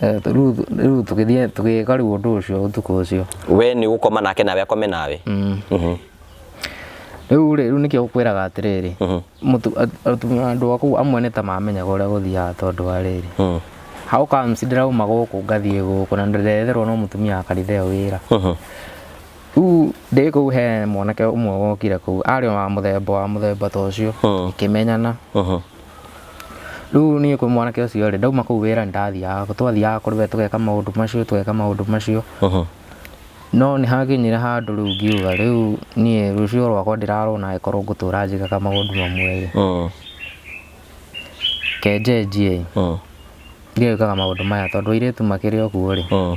Rĩu tũgĩthiĩ tũgĩka rĩu ũndũ ũcio ũtukũ ũcio. We nĩ ũgũkoma nake nawe akome nawe? Rĩu rĩ, rĩu nĩkĩo ngũkwĩraga atĩrĩrĩ, andũ a kũu amwe nĩ ta mamenyaga ũrĩa gũthiaga tondũ wa rĩrĩ. How comes ndĩrauma gũkũ ngathiĩ gũkũ na ndĩretherwo no mũtumia wa kanitha ĩyo wĩra. Rĩu ndĩ kũu he mwanake ũmwe wokire kũu, arĩ wa mũthemba ta ũcio, ngĩmenyana. Rĩu niĩ kwĩ mwanake ũcio rĩ, ndauma kũu wĩra nĩndathiaga, twathiaga kũrĩ we tũgeka maũndũ macio, tũgeka maũndũ macio. No nĩ hakinyire handũ rĩu ngiuga rĩu niĩ rũciũ rwakwa ndĩrarona angĩkorwo ngũtũra njĩkaga maũndũ mamwe rĩ. Kenjenjie ĩ. Ndige gwĩkaga maũndũ maya tondũ airĩtu makĩrĩ o kuo rĩ.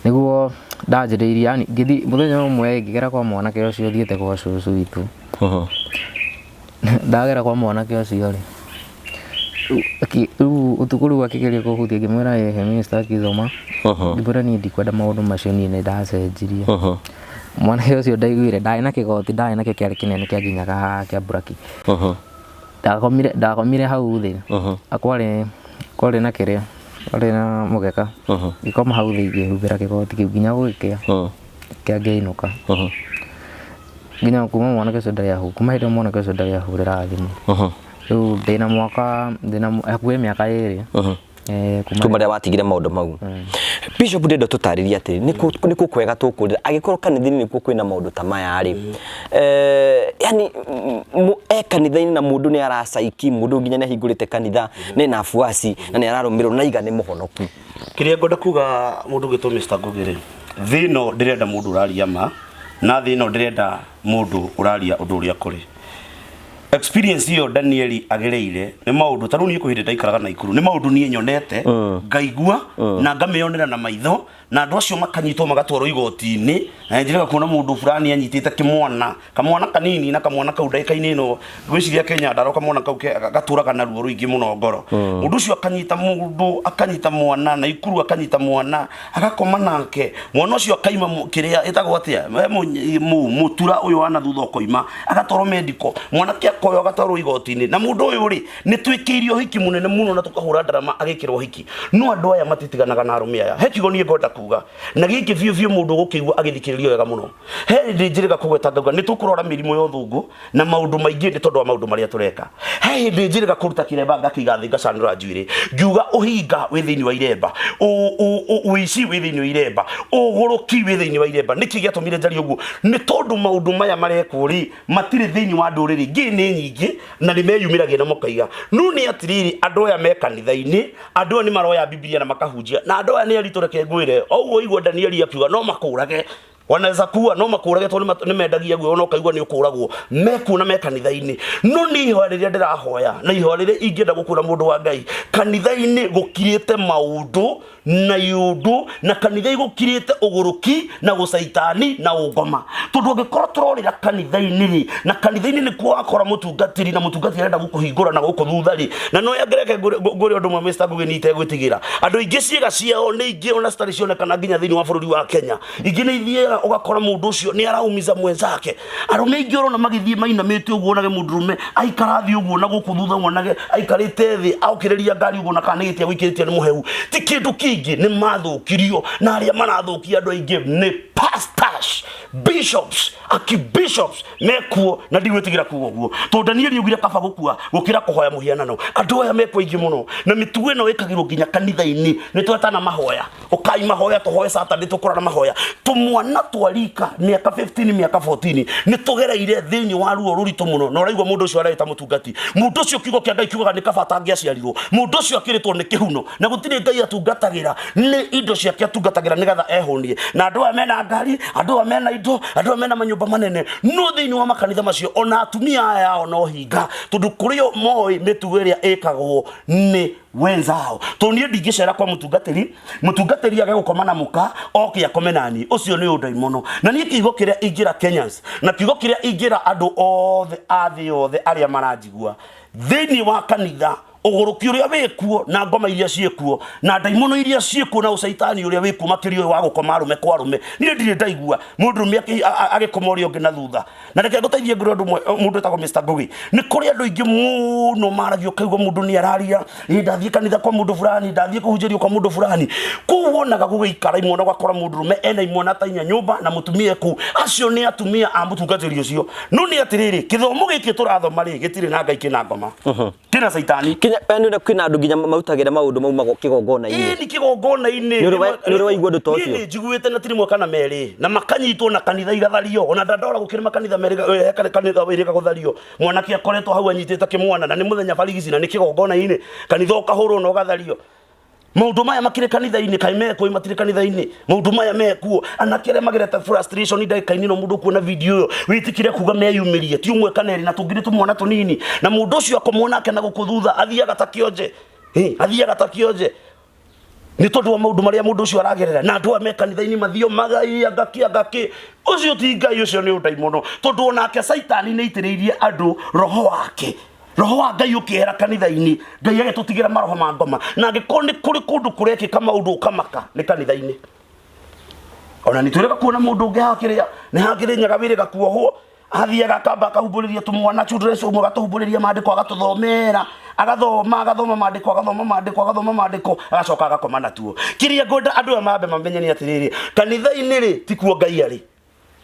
Nĩguo ndanjĩrĩirie, yani ngĩthiĩ mũthenya ũmwe ngĩgera kwa mwanake ũcio thiĩte gwa cũcũ witũ. Ndagera kwa mwanake ũcio rĩ, rĩu ũtukũ rĩu akĩgeria kũhutia ngĩmwĩra ĩhĩ mimi sitaki hizo ma. Ngĩmwĩra niĩ ndikwenda maũndũ macio niĩ nĩ ndacenjirie. Mwanake ũcio ndaiguire ndarĩ na kĩgoti ndarĩ nakĩo kĩarĩ kĩnene kĩa nginyaga haha kĩa mburaki. Ndakomire hau thĩ. Kwarĩ na kĩrĩa Warĩ na mũgeka. Ngĩkoma hau thĩ ngĩhumbĩra kĩgoti kĩu nginya gũgĩkĩa. Kĩa ngĩinũka. Nginya kuma mwanake ũcio ndarĩ ahũ kuma hĩndĩ ĩyo mwanake ũcio ndarĩ ahũrĩra thimũ. Rĩu ndĩna mwaka ndĩna hakuhĩ mĩaka ĩrĩ. Eh, kuma Kuma rĩrĩa watigire maũndũ mau. Bishop, ndĩrenda tũtarĩrie atĩrĩ, nĩ kũ kwega tũkũrĩra angĩkorwo kanitha-inĩ nĩkuo kwĩna maũndũ ta maya rĩ, yani e kanitha-inĩ na mũndũ nĩ aracaiki, mũndũ nginya nĩ ahingũrĩte kanitha, nĩ na afuasi na nĩ ararũmĩrĩrwo na iga nĩ mũhonoku. Kĩrĩa ngwenda kuga mũndũ ũgĩtwo Mr. Ngugi rĩ, thĩ ĩno ndĩrenda mũndũ ũraria ma, na thĩ ĩno ndĩrenda mũndũ ũraria ũndũ ũrĩa kũrĩ. Experience ĩyo Danieli agereire nĩ maũndũ ta rĩu niĩ kwĩ hĩndĩ ndaikaraga Naikuru, nĩ maũndũ niĩ nyonete, ngaigua na ngamĩonera na maitho, na andũ acio makanyitwo magatwarwo igoti-inĩ, na njĩrĩga kuona mũndũ fulani anyitĩte kĩmwana, kamwana kanini, na kamwana kau ndagĩka-inĩ ĩno ngwĩciria Kenya ndaro kamwana kau gatũraga na ruo rũingĩ mũno ngoro. Mũndũ ũcio akanyita mũndũ, akanyita mwana Naikuru, akanyita mwana agakoma nake, mwana ũcio akaima kĩrĩa ĩtagwo atĩa, mũtura ũyũ wa na thutha ũkoima, agatwarwo medical, mwanake akoywo agatwarwo igoti-inĩ. Na mũndũ ũyũ rĩ, nĩ twĩkĩire ũhiki mũnene mũno na tũkahũra ndarama agĩkĩrwo ũhiki, no andũ aya matitiganaga na arũme aya. He kiugo niĩ ngwenda kuga na gĩkĩ biũ biũ, mũndũ ũgũkĩigua agĩthikĩrĩria wega mũno. He hĩndĩ njĩrĩga kũgweta ngauga nĩ tũkũrwara mĩrimũ ya ũthũngũ na maũndũ maingĩ nĩ tondũ wa maũndũ marĩa tũreka. He hĩndĩ njĩrĩga kũruta kĩremba ngakĩiga thĩ ngacanũra njuĩrĩ ngiuga ũhinga wĩ thĩinĩ wa iremba, ũici wĩ thĩinĩ wa iremba, ũgũrũki wĩ thĩinĩ wa iremba. Nĩkĩ gĩatũmire njarie ũguo? Nĩ tondũ maũndũ maya marekwo rĩ, matirĩ thĩinĩ wa ndũrĩrĩ ngĩ nĩ nyingĩ na nĩ meyumĩragia na makaiga. No nĩ atĩrĩrĩ, andũ aya me kanitha-inĩ, andũ aya nĩ maroya Bibilia na makahunjia, na andũ aya nĩ aritũ. Reke ngwĩre o ũguo igua Danieli akiuga no makũrage, wanaweza kuwa no makũrage tondũ nĩ mendagia guo, ona ũkaigua nĩ ũkũragwo mekuo na me kanitha-inĩ. No nĩ ihoya rĩrĩa ndĩrahoya na ihoya rĩrĩa ingĩenda gũkwĩra mũndũ wa Ngai, kanitha-inĩ gũkirĩte maũndũ na iũndũ, na kanitha igũkirĩte ũgũrũki na gũcaitani na ũngoma, tondũ angĩkorwo tũrorĩra kanitha-inĩ rĩ, na kanitha-inĩ nĩkuo wakora mũtungatĩri, na mũtungatĩri arenda gũkũhingũra na gũkũ thutha rĩ, na no yangereke ngwĩre ũndũ ũmwe, Mr. Ngugi, nĩ itegwĩtigĩra andũ aingĩ ciĩga ciao nĩ ingĩ ona citarĩ cionekana nginya thĩinĩ wa bũrũri wa Kenya. Ingĩ nĩ ithiaga ũgakora mũndũ ũcio nĩ araumiza mwenzake. Arũme aingĩ ũrona magĩthiĩ mainamĩte ũguo, wonage mũndũrũme aikara thĩ ũguo na gũkũ thutha, wonage aikarĩte thĩ aokĩrĩria ngari ũguo, na kana nĩ gĩtĩ agũikĩrĩtie nĩ mũhehu, ti kĩndũ kĩngĩ, nĩ mathũkirio. Na arĩa marathũkia andũ aingĩ nĩ pastors, bishops, archbishops mekuo, na ndigwĩtigĩra kuga ũguo tondũ Danieli augire kaba gũkua gũkĩra kũhoya mũhianano. Andũ aya mekuo aingĩ mũno, na mĩtugo ĩno ĩkagĩrwo nginya kanitha-inĩ. Nĩ twetana mahoya, ũkai mahoya tũhoe Saturday, tũkũrara mahoya. Tũmwana twa rika mĩaka 15, mĩaka 14 nĩ tũgereire thĩinĩ wa ruo rũritũ mũno, na ũraigua mũndũ ũcio areta mũtungati. Mũndũ ũcio kiugo kĩa Ngai kiugaga nĩ kaba atangĩaciarirwo. Mũndũ ũcio akĩrĩtwo nĩ kĩhuno, na gũtirĩ Ngai atungatagĩra, nĩ indo ciake atungatagĩra nĩgetha ehũnie. Na andũ aya mena ngari, andũ aya mena indo, andũ aya mena manyũmba manene, no thĩinĩ wa makanitha macio ona atumia aya ao no hinga, tondũ kũrĩ o moĩ mĩtugo ĩrĩa ĩkagwo nĩ wenzao. Tondũ niĩ ndingĩcera kwa mũtungatĩri, mũtungatĩri age gũkoma na mũka oke akome nani, ũcio nĩ ũndaimono. Na niĩ kiugo kĩrĩa ingĩra Kenyans na kiugo kĩrĩa ingĩra andũ othe a thĩ yothe arĩa maranjigua thĩinĩ wa kanitha, ũgũrũki ũrĩa wĩkuo na ngoma iria ciĩkuo na ndaimono iria ciĩkuo na ũcaitani ũrĩa wĩkuo makĩria ũyũ wa gũkoma arũme kwa arũme, niĩ ndirĩ ndaigua mũndũrũme agĩkoma ũrĩa ũngĩ na thutha. Na reke ngũteithie ngwĩre ũndũ ũmwe, mũndũ wĩtagwo Mr. Ngugi, nĩ kũrĩ andũ aingĩ mũno maragia, ũkaigua mũndũ nĩ araria, ĩ ndathiĩ kanitha kwa mũndũ fulani, ndathiĩ kũhunjĩrio kwa mũndũ fulani. Kũu wonaga gũgĩikara imwana, ũgakora mũndũrũme ena imwana ta inya nyũmba na mũtumia kũu, acio nĩ atumia a mũtungatĩri ũcio. No nĩ atĩrĩrĩ, kĩthomo gĩkĩ tũrathoma rĩ, gĩtirĩ na Ngai, kĩna ngoma, kĩna caitani. Kinya yani ũrĩa kwĩna andũ nginya marutagĩra maũndũ mau kĩgongona-inĩ. Ĩni, kĩgongona-inĩ. Nĩ ũrĩ waigua ũndũ ta ũcio? Niĩ nĩ njiguĩte, na ti rĩmwe kana merĩ, na makanyitwo na kanitha igathario. Ona ndandora gũkĩrĩ makanitha merĩ, he kanitha wĩrĩga gũthario, mwanake akoretwo hau anyitĩte kĩmwana, na nĩ mũthenya barigici, na nĩ kĩgongona-inĩ, kanitha ũkahũrwo na ũgathario. Maũndũ maya makĩrĩ kanitha-inĩ, kaĩ mekuo matirĩ kanitha-inĩ? Maũndũ maya mekuo, anake arĩa magerete frustration ndagĩka-inĩ ĩno, mũndũ ũkuona video ĩyo wĩtĩkire kuga meyumĩrie, ti ũmwe kana erĩ, na tũngĩ nĩ tũmwana tũnini. Na mũndũ ũcio akomwo nake na gũkũ thutha athiaga ta kĩonje. Athiaga ta kĩonje nĩ tondũ wa maũndũ marĩa mũndũ ũcio aragerera. Na andũ aya me kanitha-inĩ mathio magai angaki angaki, ũcio ti Ngai, ũcio nĩ ũndaimono, tondũ onake caitani nĩ aitĩrĩirie andũ roho wake. Roho wa Ngai ũkĩehera kanitha-inĩ, Ngai agĩtũtigĩra maroho ma ngoma. Na angĩkorwo nĩ kũrĩ kũndũ kũrekĩka maũndũ ũkamaka, nĩ kanitha-inĩ. Ona nĩ twĩrĩga kuona mũndũ ũngĩ hakĩrĩa nĩ hakĩrĩ nyaga wĩrĩga kuohwo. Athiaga akamba akahumbũrĩria tũmwana children's home, agatũhumbũrĩria maandĩko, agatũthomera, agathoma, agathoma maandĩko, agathoma maandĩko, agathoma maandĩko, agacoka agakoma natuo. Kĩrĩa ngwenda andũ aya mambe mamenye nĩ atĩrĩrĩ, kanitha-inĩ rĩ, tikuo Ngai arĩ.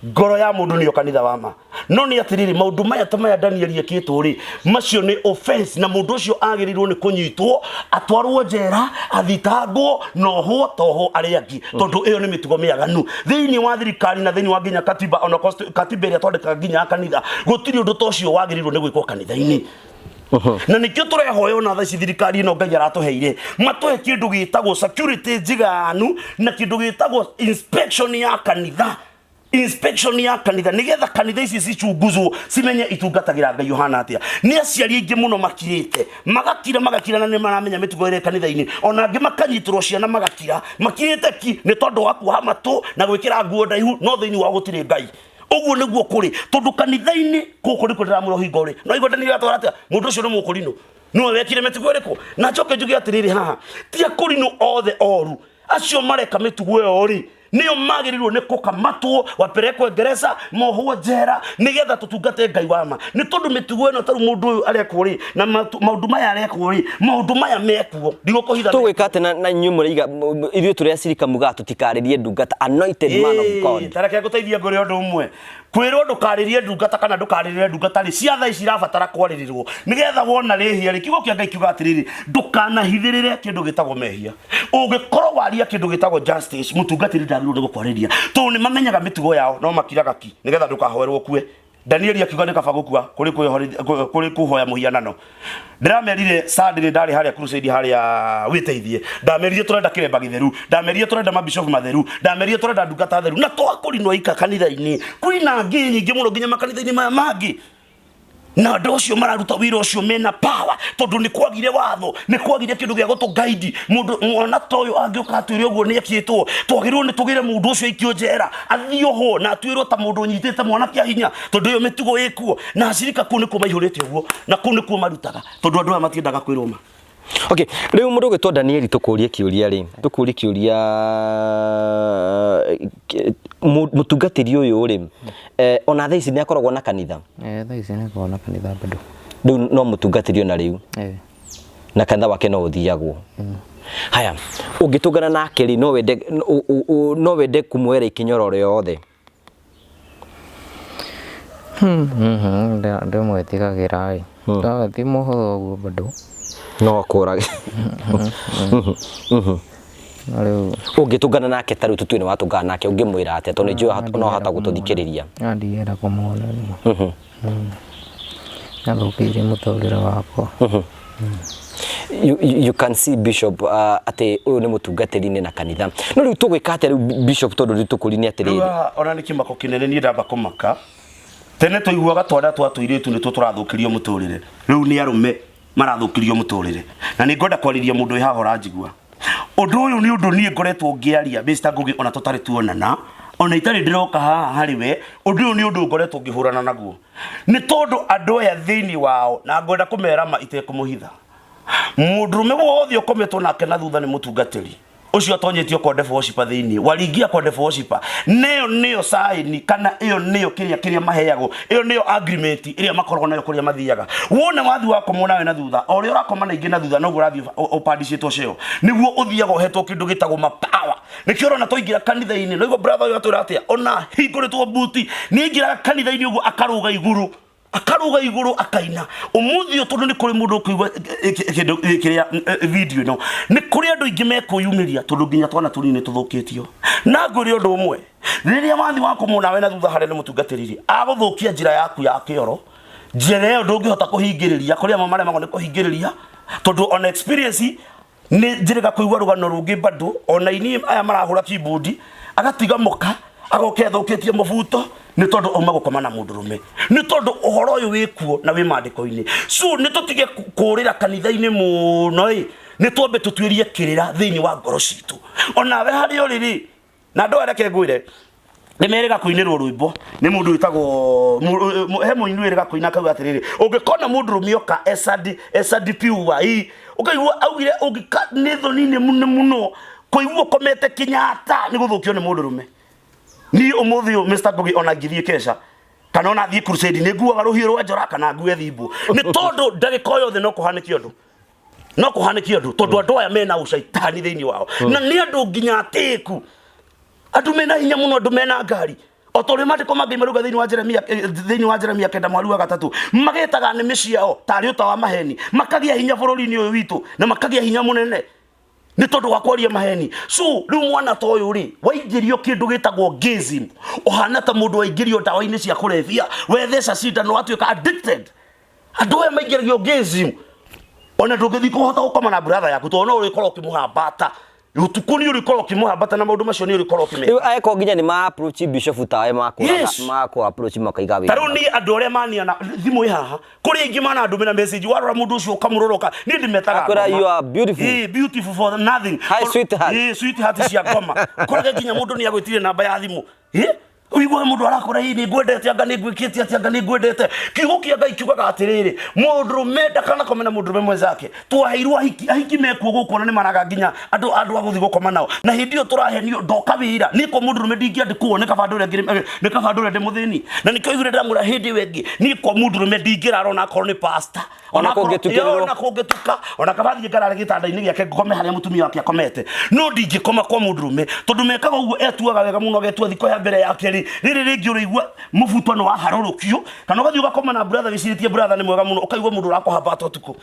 Ngoro ya mũndũ nĩyo kanitha wa ma. No nĩ atĩrĩrĩ, maũndũ maya ta maya Daniel ekĩtwo rĩ, macio nĩ offense, na mũndũ ũcio agĩrĩirwo nĩ kũnyitwo, atwarwo njera, athitangwo, na ohwo ta ohwo arĩa angĩ, tondũ ĩyo nĩ mĩtugo mĩaganu thĩinĩ wa thirikari na thĩinĩ wa nginya katiba, ona katiba ĩrĩa twandĩkaga nginya ya kanitha, gũtirĩ ũndũ ta ũcio wagĩrĩirwo nĩ gwĩkwo kanitha-inĩ. Na nĩkĩo tũrehoya ona thaa ici thirikari ĩno Ngai aratũheire matũhe kĩndũ gĩtagwo security njiganu na kĩndũ gĩtagwo inspection ya kanitha, inspection ya kanitha, nigetha kanitha ici cichunguzwo cimenye itungatagĩra Ngai ũhana atĩa. Nĩ aciari aingĩ mũno makirĩte, magakira, magakira, na nĩ maramenya mĩtugo ĩrĩa kanitha-inĩ. Ona angĩ makanyitĩrwo ciana magakira, makirĩte ki nĩ tondũ wa kuoha matũ na gwĩkĩra nguo ndaihu, no thĩinĩ wao gũtirĩ Ngai. Ũguo nĩguo kũrĩ, tondũ kanitha-inĩ gũkũ nĩkuo ndĩramwĩra ũhingo rĩ, no igua Daniel atwara atĩa mũndũ ũcio nĩ mũkũrinũ, nĩwe wekire mĩtugo ĩrĩkũ? Na njoke njuge atĩrĩrĩ haha, ti akũrinũ othe oru, acio mareka mĩtugo ĩyo rĩ, nĩo magĩrĩirwo nĩ kũkamatwo, wapelekwe gereza, mohwo njera, nĩgetha tũtungate Ngai wa ma. Nĩ tondũ mĩtugo ĩno tarĩu mũndũ ũyũ arekwo rĩ, na maũndũ maya arekwo rĩ, maũndũ maya mekuo, ndigũkũhitha. Tũgwĩka atĩ na inyuĩ mũraiga ithuĩ tũrĩ acirika mugaga tũtikarĩrie ndungata, anointed man of God. Ta reke ngũteithie ngwĩre ũndũ ũmwe. Kwĩrwo ndũkarĩrie ndungata kana ndũkarĩrĩre ndungata rĩ, cia thaa ici irabatara kwarĩrĩrwo nĩgetha wona rĩhia rĩ, kiugo kĩa Ngai kiuga atĩrĩrĩ, ndũkanahithĩrĩre kĩndũ gĩtagwo mehia. Ũngĩkorwo waria kĩndũ gĩtagwo justice, mũtungatĩri ndagĩrĩirwo nĩ gũkwarĩria, tondũ nĩ mamenyaga mĩtugo yao, no makiraga ki nĩgetha ndũkahoerwo ũkue. Danieli akiuga nĩ kaba gũkua kũrĩ kũrĩ kũhoya mũhianano. Ndĩramerire Sunday nĩ ndarĩ harĩa crusade harĩa wĩteithie. Ndamerire tũrenda kĩremba gĩtheru, ndamerire tũrenda mabishop matheru, ndamerire tũrenda ndungata theru, na twakũrinwo ika kanitha-inĩ. Kwĩna ngĩ nyingĩ mũno nginya makanitha-inĩ maya mangĩ. Na andũ acio mararuta wĩra ũcio mena power, tondũ nĩ kwagire watho, nĩ kwagire kĩndũ gĩa gũtũ guide. Mũndũ mwana ta ũyũ angĩũka atwĩre ũguo nĩ ekĩtwo, twagĩrĩirwo nĩ tũgĩre mũndũ ũcio aikio njera, athiĩ ohwo na atuĩrwo ta mũndũ ũnyitĩte mwana kĩa hinya, tondũ ĩyo mĩtugo ĩkuo. Na acirika kũu nĩkuo maihũrĩte ũguo, na kũu nĩkuo marutaga, tondũ andũ aya matiendaga kwĩrwo ma. Okay, rĩu mũndũ ũgwĩtwo Danieli tũkũrie kĩũria rĩ, tũkũrie kĩũria mũtungatĩri ũyũ rĩ, ona thaa ici nĩ akoragwo na kanitha? Thaa ici nĩ akoragwo na kanitha bado. Rĩu no mũtungatĩri ona rĩu? Na kanitha wake no ũthiagwo? Haya, ũngĩtũngana nake rĩ, no wende no wende kũmuoera ikinya oro rĩothe? Ndĩmwĩtigagĩra ĩ, no ti mũhũthũ ũguo bado. No akũrage. No rĩu Ũngĩtũngana nake ta rĩu tũtue nĩ watũngana nake ũngĩmwĩra atĩa tondũ nĩ njũĩ no ahota gũtũthikĩrĩria. No ndingĩenda kũmuona rĩu. Nĩathũkĩirie mũtũrĩre wakwa. You can see Bishop atĩ ũyũ nĩ mũtungatĩri na kanitha. No rĩu tũgwĩka atĩa rĩu Bishop tondũ rĩu tũkũri nĩ atĩrĩrĩ. Rĩu ona nĩ kĩmako kĩnene niĩ ndamba kũmaka. Tene twaiguaga twana twa tũirĩtu nĩtuo tũrathũkĩrio mũtũrĩre. Rĩu nĩ arũme marathũkĩrio mũtũrĩre. Na nĩ ngwenda kwarĩria mũndũ wĩ haha ũranjigua. Ũndũ ũyũ nĩ ũndũ niĩ ngoretwo ngĩaria Mr. Ngugi ona tũtarĩ tuonana, ona itarĩ ndĩroka haha harĩ we, ũndũ ũyũ nĩ ũndũ ngoretwo ngĩhũrana naguo. Nĩ tondũ andũ aya thĩinĩ wao, na ngwenda kũmera ma itekũmũhitha, mũndũrũme wothe ũkometwo nake na thutha nĩ mũtungatĩri ũcio atonyetio kwa devil worshiper thĩinĩ, waringia kwa devil worshiper, na ĩyo nĩyo sign kana ĩyo nĩyo kĩrĩa kĩrĩa maheagwo, ĩyo nĩyo agreement ĩrĩa makoragwo nayo kũrĩa mathiaga. Wona wathi wakomwo nawe na thutha, o ũrĩa ũrakoma na ingĩ na thutha noguo ũrathiĩ ũpandicĩtwo ceo, nĩguo ũthiaga ũhetwo kĩndũ gĩtagwo ma power. Nĩkĩo ũrona twaingĩra kanitha-inĩ, noiguo brother ũyũ atwĩra atĩa, ona hingũrĩtwo mbuti, nĩ aingĩraga kanitha-inĩ ũguo akarũga igũrũ, akaruga igũrũ akaina. Ũmũthĩ ũyũ tondũ nĩ kũrĩ mũndũ ũkũigua kĩndũ kĩrĩa video ĩno, nĩ kũrĩ andũ aingĩ mekwĩyumĩria tondũ nginya twana tũnini nĩ tũthũkĩtio. Na ngwĩre ũndũ ũmwe, rĩrĩa wathi wakomwo nawe na thutha harĩa nĩ mũtungatĩri rĩ, agũthũkia njĩra yaku ya kĩoro, njĩra ĩyo ndũngĩhota kũhingĩrĩria, kũrĩ amwe maremagwo nĩ kũhingĩrĩria tondũ ona experience nĩ njĩrĩga kũigua rũgano rũngĩ bado, ona ini aya marahũra keyboard, agatiga mũka agoka ethũkĩtie mũbuto nĩ tondũ auma gũkoma na mũndũrũme, nĩ tondũ ũhoro ũyũ wĩkuo na wĩ maandĩko-inĩ. So nĩ tũtige kũrĩra kanitha-inĩ mũno ĩ, nĩ twambe tũtuĩrie kĩrĩra thĩinĩ wa ngoro citũ. Onawe harĩa ũrĩ rĩ, na andũ aya reke ngwĩre, nĩ merĩga kũinĩrwo rwĩmbo nĩ mũndũ wĩtagwo he mũini wĩrĩga kũina akauga atĩrĩrĩ, ũngĩkona mũndũrũme oka esadi esadi piuga ii, ũkaigua augire ũngĩka nĩ thoni nĩ mũno mũno kũigua ũkomete Kenyatta nĩ gũthũkio nĩ mũndũrũme. Niĩ ũmũthĩ ũyũ Mr. Ngugi ona ngĩthiĩ kesha Kana ona thiĩ crusade nĩ nguaga rũhiũ rwa njora kana ngue thimbu, nĩ tondũ ndagĩka o yothe no kũhanĩke ũndũ, no kũhanĩke ũndũ, tondũ andũ aya mena ũcaitani thĩinĩ wao, na nĩ andũ nginya atĩku, andũ mena hinya mũno, andũ mena ngari, o ta ũrĩa maandĩko mangĩ marauga thĩinĩ wa Jeremia, thĩinĩ wa Jeremia 9 mweri wa 3, magetaga nĩmĩ ciao tarĩ ũta wa maheni, makagĩa hinya bũrũri-inĩ ũyũ witũ, na makagĩa hinya mũnene nĩ tondũ wa kwaria maheni. So rĩu mwana ta ũyũ rĩ, waingĩrio kĩndũ gĩtagwo gayism, ũhana ta mũndũ waingĩrio ndawa-inĩ cia kũrebia, wetheca cindano, watuĩka addicted. Andũ aya maingĩragio gayism, ona ndũngĩthiĩ kũhota gũkoma na brother yaku, tondũ no ũrĩkorwo ũkĩmũhambata ũtukũ, nĩ ũrĩkorwo ũkĩmũhambata, na maũndũ macio nĩ ũrĩkorwo ũkĩmeka. Rĩu angĩkorwo nginya nĩ ma approach bishop tawe makũraga makũ approach makaiga Ta rĩu niĩ andũ arĩa maniana thimũ ĩ haha, kũrĩ aingĩ manandũmĩra message, warora mũndũ ũcio ũkamũrora ũka niĩ ndĩmetaga Akwĩra ngoma. you are beautiful. Ĩĩ, beautiful for nothing. Hi, sweetheart. Ĩĩ, sweetheart cia ngoma. Ũkorage nginya mũndũ nĩ agwĩtirie namba ya thimũ. Ĩ, ũiguaga mũndũ arakora, ĩ, nĩ ngwendete, anga nĩ ngwĩkĩte atĩ, anga nĩ ngwendete. Kiugo kĩa Ngai kiugaga atĩrĩrĩ, mũndũrũme ndakanakome na mũndũrũme mwenzake. Twaheirwo ahiki, ahiki mekuo gũkũ, ona nĩ maraga nginya andũ a gũthiĩ gũkoma nao, na hĩndĩ ĩyo tũrahenio ndoka wĩra nĩ kwa mũndũrũme ndingĩandĩkwo, nĩ kaba ndũre nĩ kaba ndũre ndĩ mũthĩni. Na nĩkĩo iguire ndamwĩra hĩndĩ ĩyo ĩngĩ, niĩ kwa mũndũrũme ndingĩrara, ona akorwo nĩ pastor. Ona kũngĩtukĩrĩrwo. Ona kũngĩtuka, ona kaba thiĩ ngarare gĩtanda-inĩ gĩake, ngome harĩa mũtumia wake akomete, no ndingĩkoma kwa mũndũrũme, tondũ mekaga ũguo, etuaga wega mũno, agetua thikũ ya mbere, ya kerĩ, rĩrĩ rĩngĩ ũrĩigua mũbuto nĩ waharũrũkio, kana ũgathiĩ ũgakoma na brother wĩcirĩtie brother nĩ mwega mũno, ũkaigua mũndũ ũrakũhambata ũtukũ.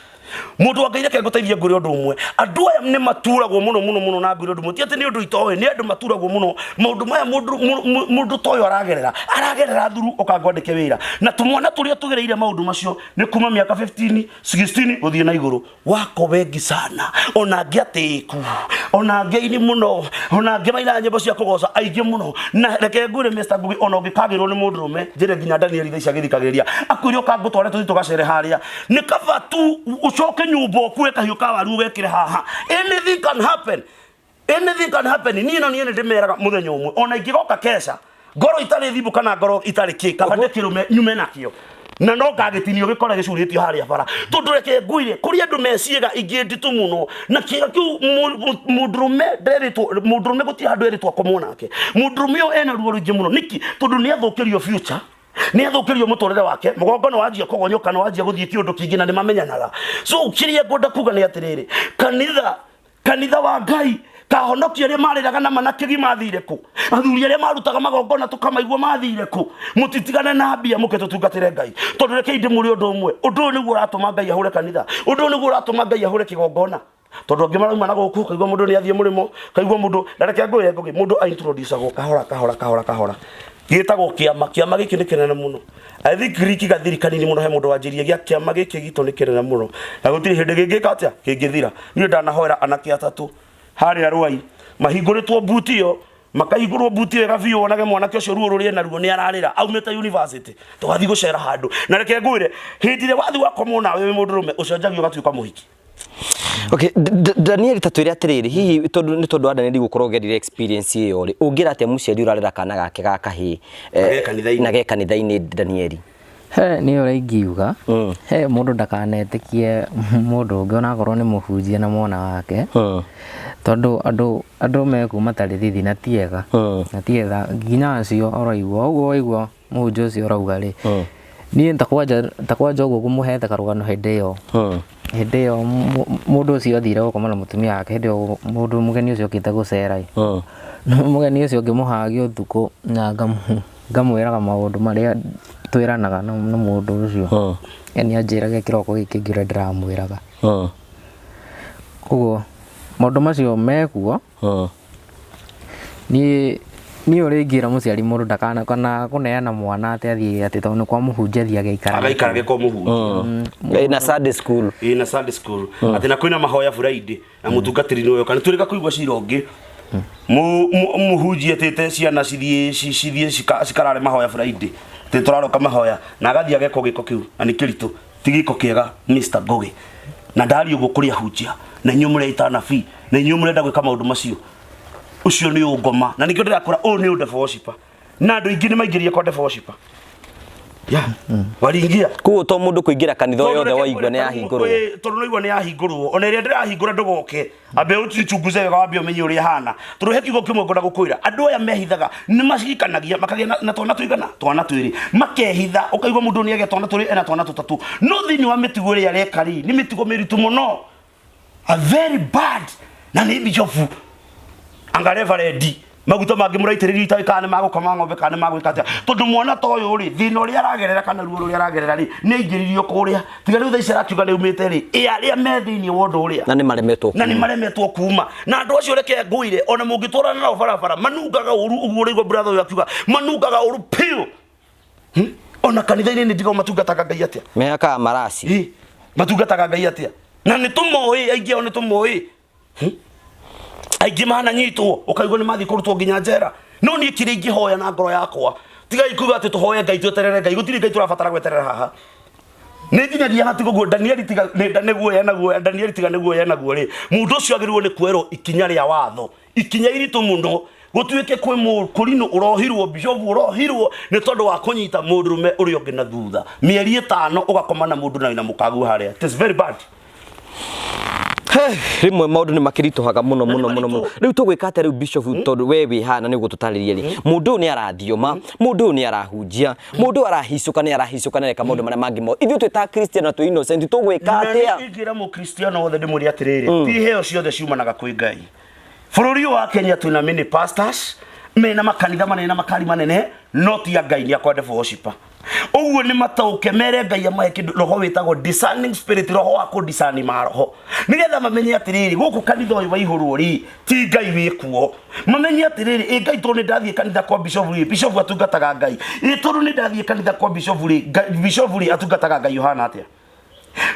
Mũndũ wa Ngai, reke ngũteithie ngwĩre ũndũ ũmwe. Andũ aya nĩ maturagwo mũno mũno mũno, na ngwĩre ũndũ ũmwe, ti atĩ nĩ ũndũ itoĩ, nĩ andũ maturagwo mũno. Maũndũ maya mũndũ ta ũyũ aragerera thuru ũkangwandĩke wĩra na tũmwana tũrĩa tũgereire maũndũ macio nĩ kuma mĩaka 15 16 gũthiĩ na igũrũ. Wako wengi sana, ona angĩ atĩĩku, ona angĩ aini mũno, ona angĩ mainaga nyĩmbo cia kũgoca, aingĩ mũno. Na reke ngwĩre, Mr. Ngugi, ona ũngĩkagĩrwo nĩ mũndũrũme, njĩre nginya Daniel thaa ici agĩthikagĩrĩria, akwĩre ũkangũtware tũthiĩ tũgacere harĩa, nĩ kaba tu ũcoke nyũmba ũkue kahiũ ka waru ũgekĩre haha. Anything can happen, anything can happen. Niĩ no niĩ nĩ ndĩmeraga mũthenya ũmwe, ona ingĩgoka keca ngoro itarĩ thimũ kana ngoro itarĩ kĩ, kaba ndĩkĩrũme nyume nakĩo, na no ngagĩtinio gĩkore gĩcurĩtio harĩa bara, tondũ reke ngwĩre, kũrĩ andũ me ciĩga ingĩ nditũ mũno, na kĩĩga kĩu mũndũrũme nderĩtwo, mũndũrũme gũtirĩ handũ erĩtwo akomwo nake. Mũndũrũme ũyũ ena ruo rũingĩ mũno. Nĩkĩ? Tondũ nĩ athũkĩrio future, nĩ athũkĩrio mũtũrĩre wake, mũgongo nĩ wanjia kũgonyoka, nĩ wanjia gũthiĩ kĩũndũ kĩngĩ, na nĩ mamenyanaga. So kĩrĩa ngwenda kuga nĩ atĩrĩrĩ, kanitha wa Ngai, kahonokia arĩa marĩraga na mana kĩgi mathire kũ? Athuri arĩa marutaga magongona tũkamaigua mathire kũ? Mũtitigane na mbia, mũke tũtungatĩre Ngai, tondũ rekei ndĩmũrie ũndũ ũmwe, ũndũ ũyũ nĩguo ũratũma Ngai ahũre kanitha, ũndũ ũyũ nĩguo ũratũma Ngai ahũre kĩgongona, tondũ angĩ marauma na gũkũ, kaigua mũndũ nĩ athiĩ mũrĩmo, kaigua mũndũ. Na reke ngwĩre, Ngũgĩ, mũndũ aintroducagwo kahora kahora kahora kahora, gĩtagwo kĩama. Kĩama gĩkĩ nĩ kĩnene mũno. I think riki gathiri kanini mũno he mũndũ wanjĩrie gĩa kĩama gĩkĩ gitũ nĩ kĩnene mũno, na gũtirĩ hĩndĩ gĩngĩka atĩa kĩngĩthira. Niĩ ndanahoera anake atatũ harĩa Rwai, mahingũrĩtwo mbuti ĩyo, makahingũrwo mbuti wega biũ, wonage mwanake ũcio ruo rũrĩa naruo nĩ ararĩra aumĩte university, tũgathiĩ gũcera handũ. Na reke ngwĩre, hĩndĩ ĩrĩa wathiĩ wakomwo nawe wĩ mũndũrũme, ũcenjagio ũgatuĩka mũhiki. Okay, Daniel, ta twĩre atĩrĩrĩ, hihi tondũ nĩ tondũ wa Daniel gũkorwo ũgerire experience ĩyo rĩ, ũngĩra atĩa mũciari ũrarera kana gake ga kahĩĩ Na ge kanitha-inĩ? Na ge kanitha-inĩ, Danieli? He niĩ ũrĩa ingiuga, he mũndũ ndakanetĩkie mũndũ ũngĩ, onakorwo nĩ mũhunjia na mwana wake, tondũ andũ mekuma tarĩ thithi na ti ega, na ti ega nginya acio ũraigua ũguo, waigua mũhunjia ũcio ũrauga rĩ, niĩ ta kwanja ũguo ngũmũhete karũgano. Hĩndĩ ĩyo mũndũ ũcio athire gũkoma na mũtumia wake, hĩndĩ ĩyo mũndũ mũgeni ũcio okĩte gũcera ĩ, mũgeni ũcio ngĩmũhagia ũtukũ na ngamwĩraga maũndũ marĩa twĩranaga na mũndũ ũcio. Nĩ anjĩraga kĩroko gĩkĩ kĩngĩ ũrĩa ndĩramwĩraga. Koguo maũndũ macio mekuo. Niĩ ũrĩa ingĩra mũciari, mũndũ ndakana kana kũneana mwana atĩ athiĩ atĩ tondũ nĩ kwa mũhunjia athiĩ agaikarage. Agaikarage kwa mũhunjia. Na Sunday school. Ĩĩ, na Sunday school, atĩ na kwĩna mahoya Friday na mũtungatĩri nĩ ũyũ, kana tũrĩka kũigua cira ũngĩ. Mũhunjia etĩte ciana cithiĩ cikarare mahoya Friday, atĩ tũraroka mahoya, na agathiĩ ageka gĩko kĩu, na nĩ kĩritũ, ti gĩko kĩega, Mr. Ngugi. Na ndaria ũguo kũrĩ ahunjia, na inyuĩ mũreita anabii, na inyuĩ mũrenda gwĩka maũndũ macio, ũcio nĩ ũngoma, na nĩkĩo ndĩrakũra, ũyũ nĩ ũdevil worshiper, na andũ aingĩ nĩ maingĩrire kwa devil worshiper. Yeah. Waliingia. Koguo to mũndũ kũingĩra kanitha o yothe waigua nĩ yahingũrwo. Tondũ naigua nĩ yahingũrwo, ona ĩrĩa ndĩrahingũra ndũgoke, ambe ũtichunguze wega, wambe ũmenye ũrĩa ĩhana. Tondũ he kiugo kĩmwe ngwenda gũkwĩra, andũ aya mehithaga nĩ macikanagia makagĩa na twana tũigana, twana twĩrĩ, makehitha, ũkaigua mũndũ nĩ agĩa twana twĩrĩ ena twana tũtatũ, no thĩinĩ wa mĩtugo ĩrĩa areka rĩ, nĩ mĩtugo mĩritũ mũno, a very bad, na nĩ bishofu anga reverendi maguta mangĩ mũraitĩrĩrio itoĩ kana nĩ magũkama ng'ombe kana nĩ magwĩka atĩa. Tondũ mwana ta ũyũ rĩ, thĩna ũrĩa aragerera kana ruo rũrĩa aragerera rĩ, nĩ aingĩririo kũrĩa, tiga rĩu thaa ici arakiuga nĩ aumĩte rĩ, ĩ arĩa me thĩinĩ wa ũndũ ũrĩa na nĩ maremetwo na nĩ maremetwo kuma. Na andũ acio reke ngũire, ona mũngĩtwarana nao barabara manungaga ũru ũguo ũraigua brother ũyũ akiuga manungaga ũru piũ. Ona kanitha-inĩ nĩ ndigagwo matungataga Ngai atĩa. Mehakaga maraci. Ĩ, matungataga Ngai atĩa, na nĩ tũmoĩ, aingĩ ao nĩ tũmoĩ. Aingĩ mananyitwo, ũkaigua nĩ mathiĩ kũrutwo nginya njera. No niĩ kĩrĩa ingĩhoya na ngoro yakwa, tigai kuga atĩ tũhoye Ngai, tweterere Ngai. Gũtirĩ Ngai tũrabatara gweterera haha, nĩ nginyagia hatigo guo Danieli tiga nĩ guoya naguo, Danieli tiga nĩ guoya naguo rĩ, mũndũ ũcio agĩrĩirwo nĩ kuoerwo ikinya rĩa watho, ikinya iritũ mũno, gũtuĩke kwĩ mũkũrinũ ũrohirwo, bishofu ũrohirwo nĩ tondũ wa kũnyita mũndũrũme ũrĩa ũngĩ na thutha mĩeri 5, ũgakoma na mũndũ na wĩna mũkaguo harĩa. It is very bad. Rĩmwe maũndũ nĩ makĩritũhaga mũno mũno mũno mũno. Rĩu tũgwĩka atĩa rĩu, bishop? Tondũ we wĩ haha na nĩ ũgũtũtarĩria rĩ, mũndũ ũyũ nĩ arathioma, mũndũ ũyũ nĩ arahunjia, mũndũ ũyũ arahicũka, nĩ arahicũka na areka maũndũ marĩa mangĩ mothe. Ithuĩ twĩ ta Christian na twĩ innocent, tũgwĩka Na atĩa? nĩ ingĩra mũkristiano wothe ndĩmwĩre atĩrĩrĩ, ti iheo ciothe ciumanaga kwĩ Ngai. Bũrũri ũyũ wa Kenya twĩna many pastors mena makanitha manene na makari manene, no ti a Ngai, nĩ akwa devil worshiper. Ũguo nĩ mataũke mere Ngai amahe kĩndũ roho wĩtagwo discerning spirit, roho wa kũ discern maroho, nĩgetha mamenye atĩrĩrĩ, gũkũ kanitha ũyũ waihũrwo rĩ, ti Ngai wĩkuo. Mamenye atĩrĩrĩ, ĩ Ngai, tondũ nĩ ndathiĩ kanitha kwa bishop rĩ, bishop atungataga Ngai. Ĩ tondũ nĩ ndathiĩ kanitha kwa bishop rĩ, bishop rĩ, atungataga Ngai ũhana atĩa?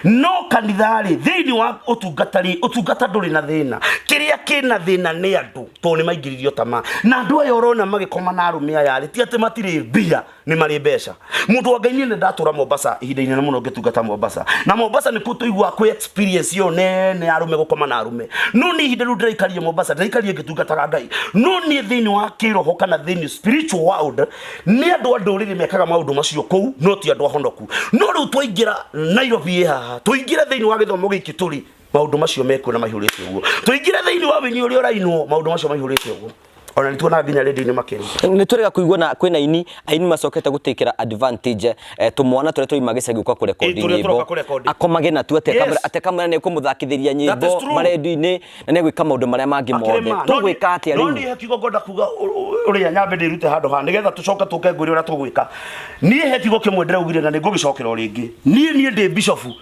No kanitha rĩ, thĩinĩ wa ũtungata rĩ, ũtungata ndũrĩ na thĩna. Kĩrĩa kĩna thĩna nĩ andũ, tondũ nĩ maingĩririo tama. Na andũ aya ũrona magĩkoma na arũme aya rĩ, ti atĩ matirĩ mbia, nĩ marĩ mbeca. Mũndũ wa Ngai, niĩ nĩ ndatũra Mombasa ihinda inene mũno ngĩtungata Mombasa, na Mombasa nĩkuo tũiguaga kwĩ experience ĩyo nene ya arũme gũkoma na arũme. No niĩ ihinda rĩu ndĩraikarire Mombasa, ndĩraikarire ngĩtungataga Ngai, no niĩ thĩinĩ wa kĩroho kana thĩinĩ spiritual world, nĩ andũ a ndũrĩrĩ mekaga maũndũ macio kũu, no ti andũ ahonoku. No rĩu twaingĩra Nairobi ĩ haha, tũingĩre thĩinĩ wa gĩthomo gĩkĩ tũrĩ, maũndũ macio mekuo na maihũrĩte ũguo. Tũingĩre thĩinĩ wa wĩini ũrĩa ũrainwo, maũndũ macio maihũrĩte ũguo. Ona nĩ tuonaga nginya rĩndiũ-inĩ makĩria. Nĩ tũrega kũigua na kwĩna aini macokete gũtĩkĩra advantage, tũmwana tũrĩa tũraima gĩcagi gũka kũrekondi Ĩ, tũrĩa nyĩmbo, tũroka kũrekondi. Akomage natuo atĩ atĩ akamwĩra nĩ ekũmũthakithĩria That is nyĩmbo true. marendio-inĩ na nĩ egwĩka maũndũ marĩa mangĩ mothe. Akĩrĩma. Tũgwĩka atĩa No rĩu? niĩ he kiugo ngwenda kuga ũrĩa nyambe ndĩrute handũ haha nĩgetha tũcoke tũke ngwĩre ũrĩa tũgwĩka. Niĩ he kiugo kĩmwe ndĩraugire na nĩ ngũgĩcokera o rĩngĩ. Niĩ ndĩ bishofu,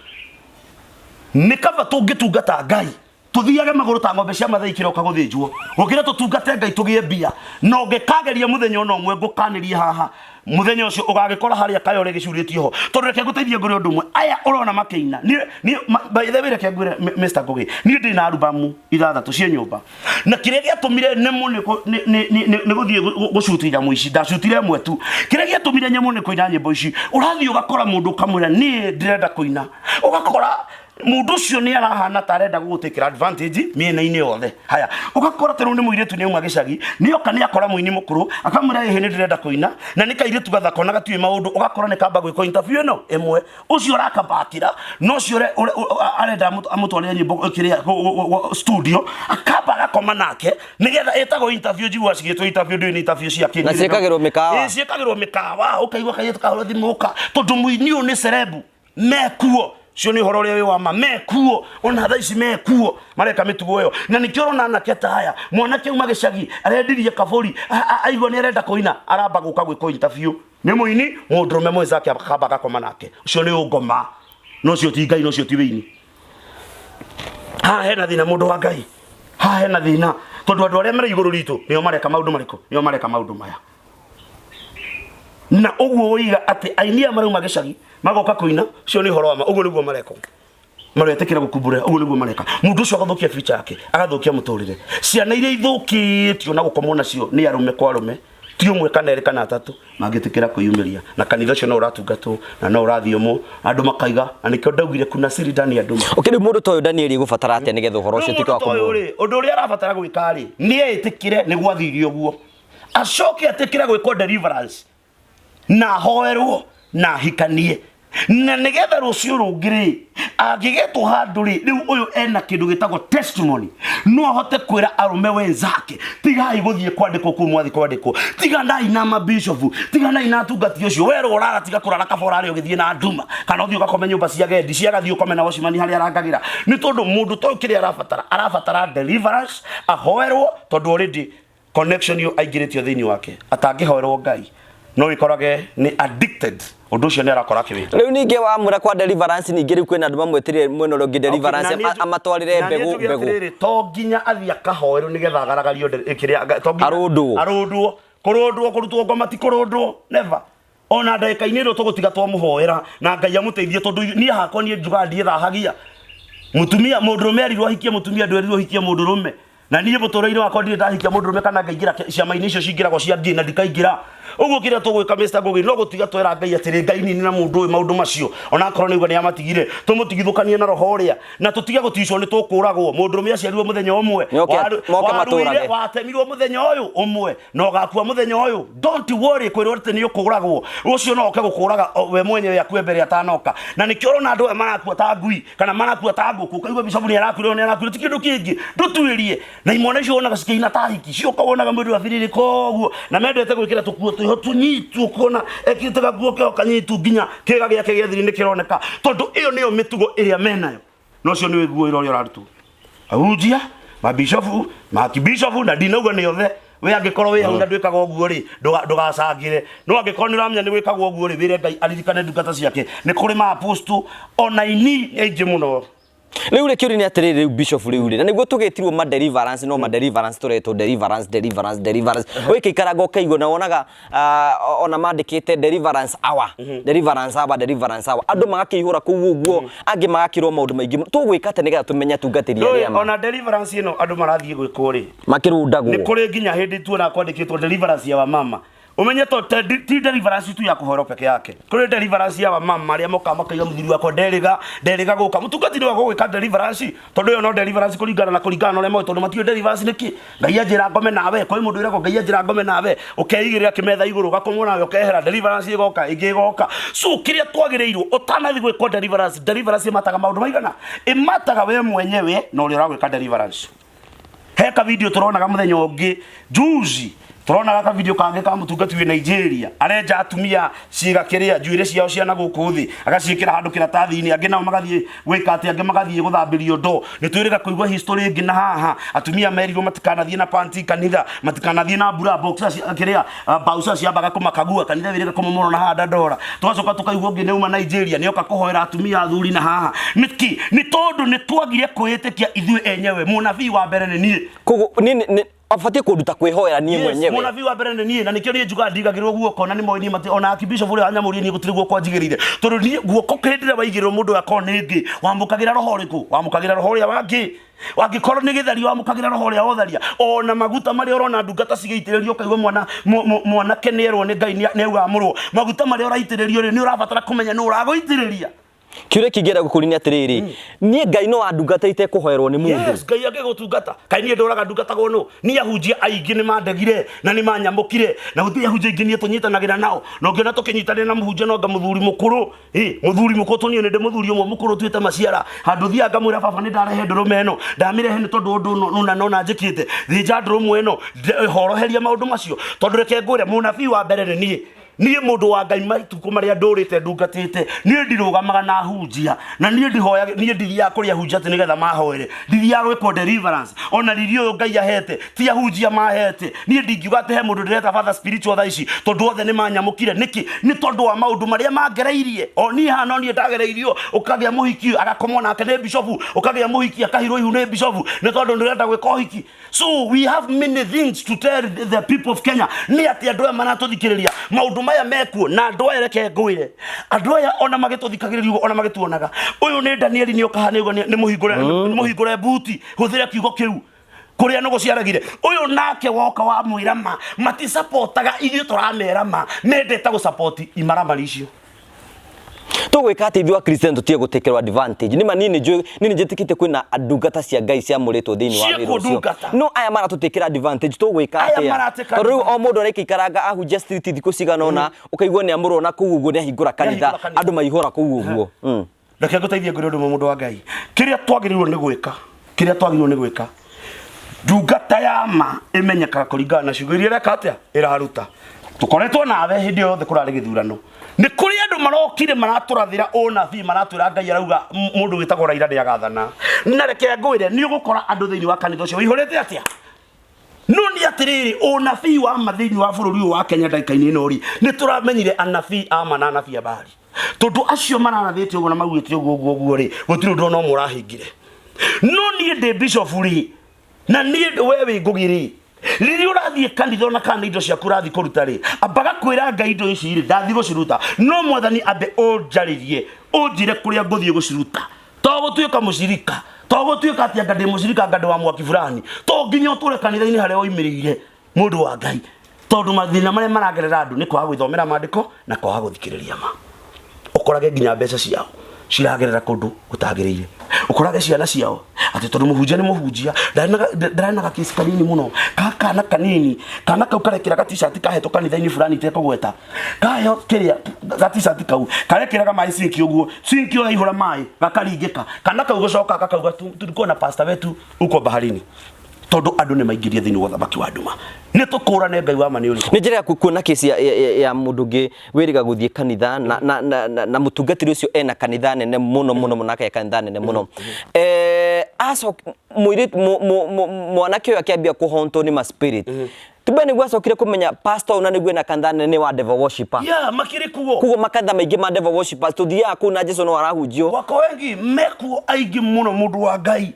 nĩ kaba tũngĩtungata Ngai tuthiage magũrũ ta ng'ombe cia Mathai kĩroka gũthĩnjwo, gũkĩra tũtungate Ngai tũgĩe mbia. Na ũngĩkageria mũthenya ona ũmwe, ngũkanĩrie haha, mũthenya ũcio ũgagĩkora harĩa kayore gĩcurĩtio ho. Tondũ reke ngũteithie ngũrĩ ũndũ ũmwe, aya ũrona makĩina, niĩ by the way, reke ngwĩre Mr. Ngũgĩ, niĩ ndĩ na albamu 6 ciĩ nyũmba, na kĩrĩa gĩatũmire nemwo nĩ gũthiĩ gũcuti nyamũ ici, ndacutire ĩmwe tu. Kĩrĩa gĩatũmire nyamũ nĩ kũina nyĩmbo ici, ũrathiĩ ũgakora mũndũ ũkamwĩra niĩ ndĩrenda kũina, ũgakora mũndũ ũcio nĩ arahana ta arenda gũgũtĩkĩra advantage mĩena-inĩ yothe. Haya, ũgakora ta rĩu nĩ mũirĩtu nĩ auma gĩcagi, nĩ oka nĩ akora mũini mũkũrũ, akamwĩra, "Ĩhĩ, nĩ ndĩrenda kũina," na nĩ kairĩtu gathaka ona gatiũĩ maũndũ. Ũgakora nĩ kamba gwĩkwo interview ĩno ĩmwe, ũcio ũrakabakĩra na ũcio arenda amũtwarĩre nyĩmbo kĩrĩa studio, akamba agakoma nake nĩgetha ĩtagwo interview. Njiguaga cigĩtwo interview, ndũĩ nĩ interview cia kĩ. Na ciĩkagĩrwo mĩkawa. Ĩ, ciĩkagĩrwo mĩkawa, ũkaigua kairĩtu kahũra thimũ ũka, tondũ mũini ũyũ nĩ celeb. Mekuo cio nĩ ũhoro ũrĩa wĩ wa ma, mekuo ona thaa ici, mekuo mareka mĩtugo ĩyo. Na nĩkĩo ũrona anake ta aya, mwanake auma gĩcagi arendirie kabũri, aigua nĩ arenda kũina, aramba gũka gwĩkwo interview nĩ mũini mũndũrũme mwenzake, akamba agakoma nake. Ũcio nĩ ũngoma, na ũcio ti Ngai, na ũcio ti wĩini. Haha hena thĩna, mũndũ wa Ngai, haha hena thĩna, tondũ andũ arĩa marĩ igũrũ ritũ nĩo mareka maũndũ marĩkũ? Nĩo mareka maũndũ maya. Na ũguo woiga atĩ aini aya marauma gĩcagi magoka kũina, ũcio nĩ ũhoro wa ma. Ũguo nĩguo mareka, maretĩkĩra gũkumbũra, ũguo nĩguo mareka. Mũndũ ũcio agathũkia future yake, agathũkia mũtũrĩre. Ciana iria ithũkĩtio na gũkomwo nacio nĩ arũme kwa arũme, ti ũmwe kana erĩ kana atatũ, mangĩtĩkĩra kwĩyumĩria na kanitha ũcio no ũratungatwo na no ũrathiomwo andũ makaiga. Na nĩkĩo ndaugire kuna siri ndani ya nduma. Okay, rĩu mũndũ ta ũyũ Daniel egũbatara atĩa nĩgetha ũhoro ũcio Rĩu ũtuĩke wa mũndũ ta ũyũ kũmũ rĩ, ũndũ ũrĩa arabatara gwĩka rĩ, nĩ etĩkĩre nĩ gwathire ũguo, acoke etĩkĩre gwĩkwo deliverance na ahoerwo. Na ahikanie na nĩgetha rũciũ rũngĩ rĩ, angĩgetwo handũ rĩ, rĩu ũyũ ena kĩndũ gĩtagwo testimony, no ahote kwĩra arũme wenzake, tigai gũthiĩ kwandĩkwo kũu mwathi kwandĩkwo, tiganai na mabishofu, tiganai na atungati ũcio werwo ũrara, tiga kũrara kaba ũrarĩ ũgĩthiĩ na nduma, kana ũthiĩ ũgakome nyũmba cia gendi ciagathiĩ ũkome na wacimani harĩa arangagĩra. Nĩ tondũ mũndũ ta ũyũ kĩrĩa arabatara, arabatara deliverance, ahoerwo, tondũ already connection ĩyo aingĩrĩtio thĩinĩ wake atangĩhoerwo Ngai no ĩkorage nĩ addicted. Ũndũ ũcio nĩ arakora akĩwĩka. Rĩu ningĩ wamwĩra kwa deliverance, ningĩ rĩu kwĩna andũ mamwĩtĩrire mwena ũrĩa ũngĩ deliverance. Okay, na niĩ amatwarĩre na niĩ mbegũ njuge mbegũ. Atĩrĩrĩ, to nginya athiĩ akahoerwo nĩgetha agaragario kĩrĩa to nginya Arũndwo. Arũndwo, kũrũndwo, kũrutwo ngoma ti kũrũndwo, never. Ona ndagĩka-inĩ ĩrĩa tũgũtiga twamũhoera na Ngai amũteithie, tondũ niĩ hakwa niĩ njugaga ndiĩthahagia. Mũtumia, mũndũrũme erirwo ahikie mũtumia, ndwerirwo ũhikie mũndũrũme. Na niĩ mũtũrĩre-inĩ wakwa ndirĩ ndahikia mũndũrũme kana ngaingĩra ciama-inĩ icio cingĩragwo cia ngĩ na ndikaingĩra. Ũguo kĩrĩa tũgwĩka Mr. Ngugi no gũtiga twera Ngai atĩrĩ, Ngai ninĩra mũndũ ũyũ maũndũ macio ona akorwo nĩ auga nĩ amatigire, tũmũtigithũkanie na roho ũrĩa na tũtige gũticwo nĩ tũkũragwo. Mũndũrũme aciarirwo mũthenya ũmwe, Nĩoke moke waruire, matũrage. Watemirwo mũthenya ũyũ ũmwe na ũgakua mũthenya ũyũ. Don't worry kwĩrwo atĩ nĩ ũkũragwo, ũcio no oke gũkũraga we mwenyewe akue mbere atanoka. Na nĩkĩo ũrona andũ aya marakua ta ngui kana marakua ta ngũkũ, ũkaigua bishofu nĩ arakuire, nĩ arakuire, ti kĩndũ kĩngĩ ndũtuĩrie. Na imwana icio wonaga cikĩina ta hiki cioka, wonaga mwĩrĩ wabirĩrĩka ũguo, na mendete gwĩkĩra tũkuo twĩho tũnyitu, ũkona ekĩrĩte gakuo keho kanyitu nginya kĩga gĩake gĩa thiri nĩ kĩroneka, tondũ ĩyo nĩyo mĩtugo ĩrĩa menayo. Na ũcio nĩ wĩguo wĩra ũrĩa ũrarutwo ahunjia, mabishofu, makibishofu, na ndinauga nĩ othe. We angĩkorwo wĩ hau na ndwĩkaga ũguo rĩ, ndũgacangĩre. No angĩkorwo nĩ ũramenya nĩ gwĩkagwo ũguo rĩ, wĩre Ngai aririkane ndungata ciake. Nĩ kũrĩ ma apostle ona ini aingĩ mũno. Rĩu rĩ, kĩũria nĩ atĩrĩrĩ, rĩu bishop, rĩu rĩ, na nĩguo tũgĩtirwo ma deliverance, no ma deliverance tũretwo deliverance, deliverance, deliverance, ũgĩkĩikaranga ũkaigua na wonaga ona mandĩkĩte deliverance hour, deliverance hour, deliverance hour, andũ magakĩihũra kũu ũguo, angĩ magakĩrwo maũndũ maingĩ mũno. Tũgwĩka atĩa nĩgetha tũmenye atungatĩri arĩa Ndũĩ, ma ona deliverance ĩno andũ marathiĩ gwĩkwo rĩ, nĩ makĩrundagwo? Kũrĩ nginya hĩndĩ tuona kwandĩkĩtwo deliverance ya wamama. Umenye to ti deliverance tu ya kũhorwo peke yake, kũrĩ deliverance ya wamama arĩa mokaga makaiga, mũthuri wakwa nderĩga nderĩga gũka. Mũtungati nĩ wa gũgwĩka deliverance, tondũ ĩyo no deliverance kũringana na ũrĩa moĩ, tondũ matiũĩ deliverance nĩ kĩ. Ngai anjĩra ngome nawe, kwĩ mũndũ wĩragwo Ngai anjĩra ngome nawe, ũkeigĩrĩra kĩmetha igũrũ, ũgakomwo nawe, ũkehera, deliverance ĩgoka ĩngĩ ĩgoka. So kĩrĩa twagĩrĩirwo ũtanathiĩ gwĩkwo deliverance, deliverance ĩmataga maũndũ maigana? Ĩmataga we mwenyewe na ũrĩa ũragwĩka deliverance. He ka video tũronaga mũthenya ũngĩ juzi, tũronaga ka video kangĩ ka mũtungati wĩ Nigeria arenja atumia ciĩga kĩrĩa njuĩrĩ ciao cia na gũkũ thĩ, agaciĩkĩra handũ kĩratathi-inĩ, angĩ nao magathiĩ gwĩka atĩ, angĩ magathiĩ gũthambĩrio ndoo. Nĩ twĩrĩga kũigua history ĩngĩ na haha atumia merirwo matikanathiĩ na panti kanitha, matikanathiĩ na mbura boxer kĩrĩa bausa ciambaga kũmakagua kanitha, wĩrĩga kũmomorwo na haha ndandora. Tũgacoka tũkaigua ũngĩ nĩ uma Nigeria nĩoka kũhoera atumia athuri na haha. Nĩkĩ? Nĩ tondũ nĩ twagire kwĩĩtĩkia ithuĩ enyewe. Mũnabii wa mbere nĩ niĩ. Koguo nĩ abatiĩ kũnduta kwĩhoera niĩ Yes, mwenyewe. Mũnabii wa mbere nĩ niĩ, na nĩkĩo niĩ njugaga ndigagĩrwo guoko, na nĩ moĩ niĩ mati ona akibishop ũrĩa wanyamũrire niĩ gũtirĩ guoko anjigĩrĩire, tondũ niĩ guoko hĩndĩ ĩrĩa waigĩrĩrwo mũndũ ũyũ akorwo nĩ ngĩ, wamũkagĩra roho ũrĩkũ? Wamũkagĩra roho ũrĩa wa ngĩ. Angĩkorwo nĩ gĩthario, wamũkagĩra roho ũrĩa wotharia. Ona maguta marĩa ũrona ndungata cigĩitĩrĩrio, ũkaigua mwana mwanake nĩerwo nĩ Ngai nĩ auga amũrwo, maguta marĩa ũraitĩrĩrio rĩ, nĩ ũrabatara kũmenya nũ ũragũitĩrĩria. Kĩũria kĩngĩenda gũkũria nĩ atĩrĩrĩ, niĩ Ngai no andungata itekũhoerwo nĩ mũndũ? Yes, Ngai angĩgũtungata. Kaĩ niĩ ndũraga ndungatagwo nũ? Niĩ ahunjia aingĩ nĩ mandegire na nĩ manyamũkire, na gũtirĩ ahunjia aingĩ niĩ tũnyitanagĩra nao. Na ũngĩona tũkĩnyitanĩra na mũhunjia no anga mũthuri mũkũrũ. Ĩ, mũthuri mũkũrũ tũ niĩ nĩ ndĩ mũthuri ũmwe mũkũrũ tuĩte maciara. Handũ thiaga ngamwĩra, baba, nĩ ndarehe ndũrũme ĩno, ndamĩrehe nĩ tondũ ũndũ ũna na ũna njĩkĩte. Thĩnja ndũrũme ĩno, horoheria maũndũ macio. Tondũ reke ngwĩre, mũnabii wa mbere nĩ niĩ. Niĩ mũndũ wa Ngai, matukũ marĩa ndũrĩte ndungatĩte, niĩ ndirũgamaga na hunjia, na niĩ ndihoya, niĩ ndithiaga kũrĩ ahunjia atĩ nĩgetha mahoere. Ndithiaga gwĩkwo deliverance. Ona riri ũyũ Ngai ahete ti ahunjia mahete. Niĩ ndingiuga atĩ he mũndũ ndĩreta father spiritual thaa ici, tondũ othe nĩ manyamũkire. Nĩkĩ? Nĩ tondũ wa maũndũ marĩa mangereirie. O niĩ haha no niĩ ndagereirio. Ũkagĩa mũhiki agakomwo nake nĩ bishofu, ũkagĩa mũhiki akahirwo ihu nĩ bishofu, nĩ tondũ ndĩrenda gwĩka ũhiki. So we have many things to tell the people of Kenya. Nĩ atĩ andũ aya maratũthikĩrĩria, maũndũ maya mekuo, na andũ aya reke ngwĩre, andũ aya ona magĩtũthikagĩrĩria ũguo, ona magĩtuonaga, ũyũ nĩ Danieli nĩ okaha nĩ nĩ mũhingũre, nĩ mũhingũre buti, hũthĩra kiugo kĩu kũrĩa nũgũ ciaragire. Ũyũ nake woka wamwĩra ma matisapotaga ithuĩ tũramera ma, mendete gũsapoti imaramari icio. Tũgwĩka atĩ ithuĩ Akristiano tũtige gũtĩkĩrwo advantage. Nĩ ma niĩ nĩ njũĩ, niĩ nĩ njĩtĩkĩtie kwĩna ndungata cia Ngai ciamũrĩtwo thĩinĩ wa wĩra Ciĩkuo ũcio. ndungata. No aya maratũtĩkĩra advantage tũgwĩka Aya atĩa? maratĩka Tondũ rĩu o mũndũ araikaikaranga ahunjia street thikũ cigana ũna, ũkaigua nĩ amũrwo na kũu ũguo nĩ ahingũra kanitha, Nĩahingũra kanitha. andũ maihũra kũu ũguo. Reke ngũteithie ngwĩre ũndũ ũmwe mũndũ wa Ngai. Kĩrĩa twagĩrĩirwo nĩ gwĩka, kĩrĩa twagĩrĩirwo nĩ gwĩka, ndungata ya ma ĩmenyekaga kũringana na ciugo iria ĩreka atĩa, ĩraruta. Tũkoretwo nawe hĩndĩ ĩyo yothe kũrarĩ gĩthurano. Nĩ kũrĩ andũ marokire maratũrathĩra ũnabii maratwĩra Ngai arauga mũndũ wĩtagwo Raila nĩ agathana. Na reke ngwĩre nĩ ũgũkora andũ thĩinĩ wa kanitha ũcio ũihũrĩte atĩa? No nĩ atĩrĩrĩ, ũnabii wa ma thĩinĩ wa bũrũri ũyũ wa Kenya ndagĩka-inĩ ĩno rĩ, nĩ tũramenyire anabii a ma na anabii a Baali. Tondũ acio mararathĩte ũguo na maugĩte ũguo ũguo ũguo rĩ, gũtirĩ ũndũ ona ũmwe ũrahingire. No niĩ ndĩ bishop rĩ, na niĩ we wĩ Ngũgĩ rĩ, rĩrĩa ũrathiĩ kanitha ona kana nĩ indo ciaku ũrathiĩ kũruta rĩ, ambaga kwĩra Ngai indo ici rĩ, ndathiĩ gũciruta, no mwathani ambe ũnjarĩrie, ũnjĩre kũrĩa ngũthiĩ gũciruta. To gũtuĩka mũcirika, to gũtuĩka atĩ anga ndĩ mũcirika anga ndĩ wa mwaki fulani, to nginya ũtũre kanitha-inĩ harĩa woimĩrĩire mũndũ wa Ngai, tondũ mathĩna marĩa maragerera andũ nĩ kwaga gwĩthomera maandĩko na kwaga gũthikĩrĩria ma. Ũkorage nginya mbeca ciao ciragerera kũndũ gũtagĩrĩire. Ũkorage ciana ciao atĩ tondũ mũhunjia nĩ mũhunjia, ndarĩ na gakĩci kanini mũno, ka kana kanini, kana kau karekĩra ga t-shirt kahetwo kanitha-inĩ fulani itekũgweta, kaheo kĩrĩa ga t-shirt kau karekĩraga maĩ sinki ũguo, sinki ĩyo yaihũra maĩ gakaringĩka, kana kau gũcoka gakauga tulikuwa na pastor wetu huko baharini. Tondũ andũ nĩ maingĩrie thĩinĩ wa ũthamaki wa nduma. Nĩ tũkũrane Ngai wa ma nĩ ũrĩkũ. Nĩ njĩra ya kuona kesi ya mũndũ ũngĩ wĩrĩga gũthiĩ kanitha na mũtungatĩri ũcio ena kanitha nene mũno mũno mũno, akagĩa kanitha nene mũno. Mũirĩtu, mwanake ũyũ akĩambia kũhontwo nĩ ma spirit. Tumbe nĩguo acokire kũmenya pastor ũyũ na nĩguo ena kanitha nene nĩ wa devil worshipper. Yeah, makĩrĩ kuo. Koguo makanitha maingĩ ma devil worshippers tũthiaga kũu na Jesu no arahunjio. Wako wengi mekuo aingĩ mũno mũndũ wa Ngai.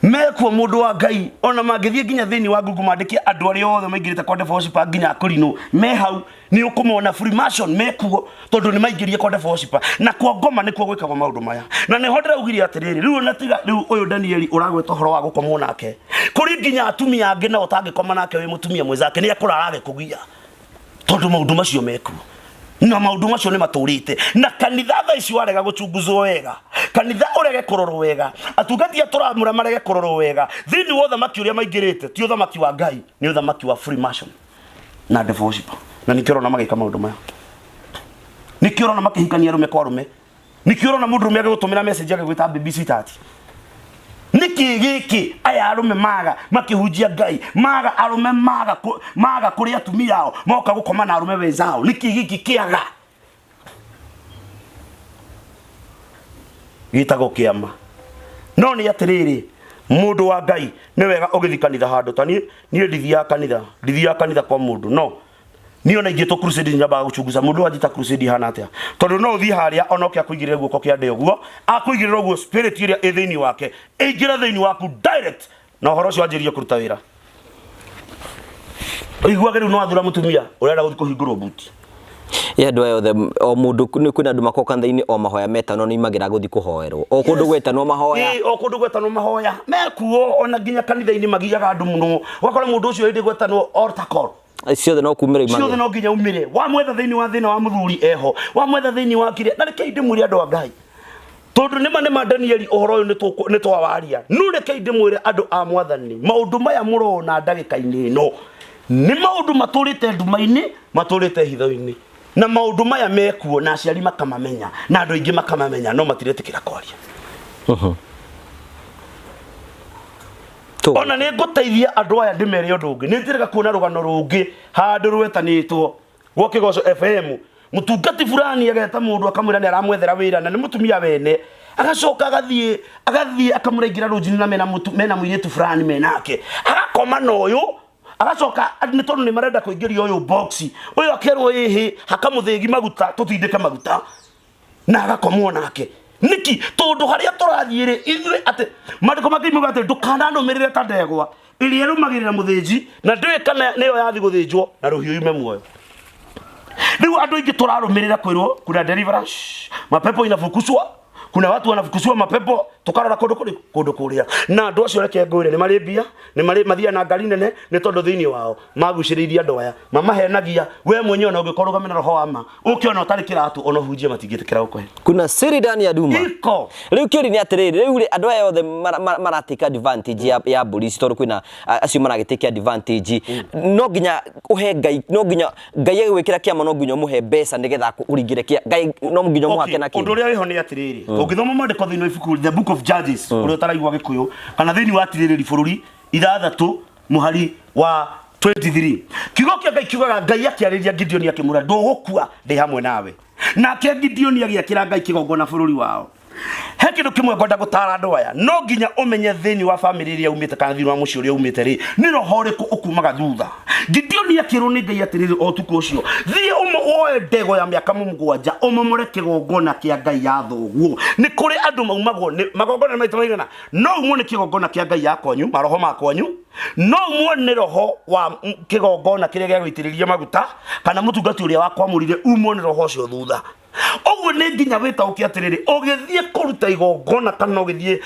Mekuo mũndũ wa Ngai ona mangĩthiĩ nginya thĩinĩ wa Google mandĩke andũ arĩa othe maingĩrĩte kwa devil worshipper nginya akũrinũ me hau nĩ ũkũmona Freemason mekuo tondũ nĩ maingĩrire kwa devil worshipper na kwa ngoma nĩkuo gwĩkagwo maũndũ maya na nĩho ndĩraugire atĩrĩrĩ rĩu ona tiga rĩu ũyũ Danieli ũragweta ũhoro wa gũkomwo nake kũrĩ nginya atumia angĩ nao ũtangĩkoma nake wĩ mũtumia mwĩzake nĩ akũrara agĩkũgia tondũ maũndũ macio mekuo na maũndũ macio nĩ matũrĩte na kanitha thaa ici warega gũchunguzwo wega kanitha ũrege kũrorwo wega atungati a tũramũra marege kũrorwo wega thĩinĩ wa ũthamaki ũrĩa maingĩrĩte ti ũthamaki wa Ngai nĩ ũthamaki wa Freemason na devil worshiper na nĩkĩo ũrona magĩka maũndũ maya nĩkĩo ũrona makĩhikania arũme kwa arũme nĩkĩo ũrona mũndũrũme agĩgũtũmĩra message agĩgwĩta baby sweetheart nĩkĩ gĩkĩ aya arũme maga makĩhunjia Ngai maga arũme maga maga kũrĩ atumia ao moka gũkoma na arũme wenzao nĩkĩ gĩkĩ kĩaga gĩtagwo kĩama no nĩ atĩrĩrĩ mũndũ wa Ngai nĩ wega ũgĩthiĩ kanitha handũ ta niĩ niĩ ndithiaga kanitha ndithiaga kanitha kwa mũndũ no niĩ ona ingĩtwo crusade nyambaga gũchunguza mũndũ wanjĩta crusade ihana atĩa tondũ no ũthiĩ harĩa ona oke akũigĩrĩre guoko kĩande ũguo akũigĩrĩra ũguo spirit ĩrĩa ĩ thĩinĩ wake ĩingĩre thĩinĩ waku direct na ũhoro ũcio wanjĩrĩrie kũruta wĩra ũiguage rĩu no wathura mũtumia ũrenda gũthiĩ kũhingũrwo buti Ĩ andũ aya othe o mũndũ nĩ kwĩna andũ makoragwo kanitha-inĩ o mahoya metanwo nĩ imagĩra gũthiĩ kũhoerwo o kũndũ gwetanwo mahoya Ĩ, o kũndũ gwetanwo mahoya mekuo ona nginya kanitha-inĩ magiaga andũ mũno ũgakora mũndũ ũcio hĩndĩ gwetanwo altar call ciothe no kumĩra ciothe imagĩra no nginya umire wamwetha thĩinĩ wa thĩna wa mũthuri eho wamwetha thĩinĩ wa kĩrĩa na rekei ndĩmwĩre andũ a Ngai tondũ nĩma nĩma Danieli ũhoro ũyũ nĩ twawaria no rekei ndĩmwĩre andũ a mwathani maũndũ maya mũrona ndagĩka-inĩ ĩno nĩ maũndũ matũrĩte nduma-inĩ matũrĩte hitho-inĩ na maũndũ maya mekuo na aciari makamamenya na andũ aingĩ makamamenya no matiretĩkĩra kwaria ona nĩ ngũteithia andũ aya ndĩmere ũndũ ũngĩ nĩ njĩrĩga kuona rũgano rũngĩ handũ rwetanĩtwo gwa Kĩgoco FM mũtungati fulani ageta mũndũ akamwĩra nĩ aramwethera wĩra na nĩ mũtumia wene agacoka agathiĩ agathiĩ akamũraingĩra rũnjinĩ na mena mũtu- mena mũirĩtu fulani menake agakoma na ũyũ agacoka nĩ tondũ nĩ marenda kũingĩria ũyũ box ũyũ akerwo ĩhĩ hakamũthĩgi maguta tũtindĩke maguta na agakomwo nake niki tondu haria tũrathiĩ rĩ ithuĩ atĩ maandĩko ma Ngai mauga atĩ ndũkananũmĩrĩre ta ndegwa ĩrĩa ĩrũmagĩrĩra mũthĩnji na ndũĩ kana nĩyo yathi gũthĩnjwo na rũhiũ yume muoyo rĩu andũ aingĩ tũrarũmĩrĩra kwĩrwo kuna deliverance mapepo inafukuzwa kuna watu wanafukuziwa mapepo. Tũkarora kũndũ kũrĩkũ? Kũndũ kũrĩa. Na andũ acio reke ngwĩre nĩ marĩ mbia, nĩ marĩ mathiaga na ngari nene, nĩ tondũ thĩinĩ wao magucĩrĩirie andũ aya, mamahenagia, we mwenyewe ona ũngĩkorwo ũrũgame na roho wa ma, ũke ona ũtarĩ kĩratũ ona ũhunjie matingĩtĩkĩra gũkũhe. Kuna siri ndani ya duma. Iko. Rĩu kĩũria nĩ atĩrĩrĩ, rĩu rĩ andũ aya othe maratake advantage ya mbũri ici tondũ kwĩna acio maragĩtake advantage, no nginya ũhe Ngai, no nginya Ngai agĩgwĩkĩra kĩama no nginya ũmũhe mbeca nĩgetha ũringĩre kĩa Ngai, no nginya ũmũhake na ũndũ kĩndũ. Ũrĩa wĩho nĩ atĩrĩrĩ, ũngĩthoma maandĩko thĩinĩ wa ibuku The Book of Judges, ũrĩa ũtaraigua Gĩkũyũ, kana thĩinĩ wa Atirĩrĩri Bũrũri 6 mũhari wa 23, kiugo kĩa Ngai kiugaga Ngai akĩarĩria Gideoni akĩmwĩra, ndũgũkua, ndĩ hamwe nawe. Nake Gideoni agĩakĩra Ngai kĩgongona bũrũri wao. He kĩndũ kĩmwe ngwenda gũtara andũ aya, no nginya ũmenye thĩinĩ wa famĩlĩ ĩrĩa umĩte kana thĩinĩ wa mũciĩ ũrĩa umĩte rĩ, nĩ roho ũrĩkũ ũkumaga thutha. Gideoni akĩrwo nĩ Ngai atĩrĩrĩ o ũtukũ ũcio, thiĩ woe ndegwa ya mĩaka 7 ũmomore kĩgongona kĩa ngai ya thoguo. Nĩ kũrĩ andũ maumagwo nĩ magongona nĩ maita maigana, no umwo nĩ kĩgongona kĩa ngai ya kwanyu, maroho ma kwanyu, no umwo nĩ roho wa kĩgongona kĩrĩa gĩa gũitĩrĩria maguta, kana mũtungati ũrĩa wakwamũrire umwo nĩ roho ũcio thutha. Ũguo nĩ nginya wĩtaũke atĩrĩrĩ, ũgĩthiĩ kũruta igongona kana ũgĩthiĩ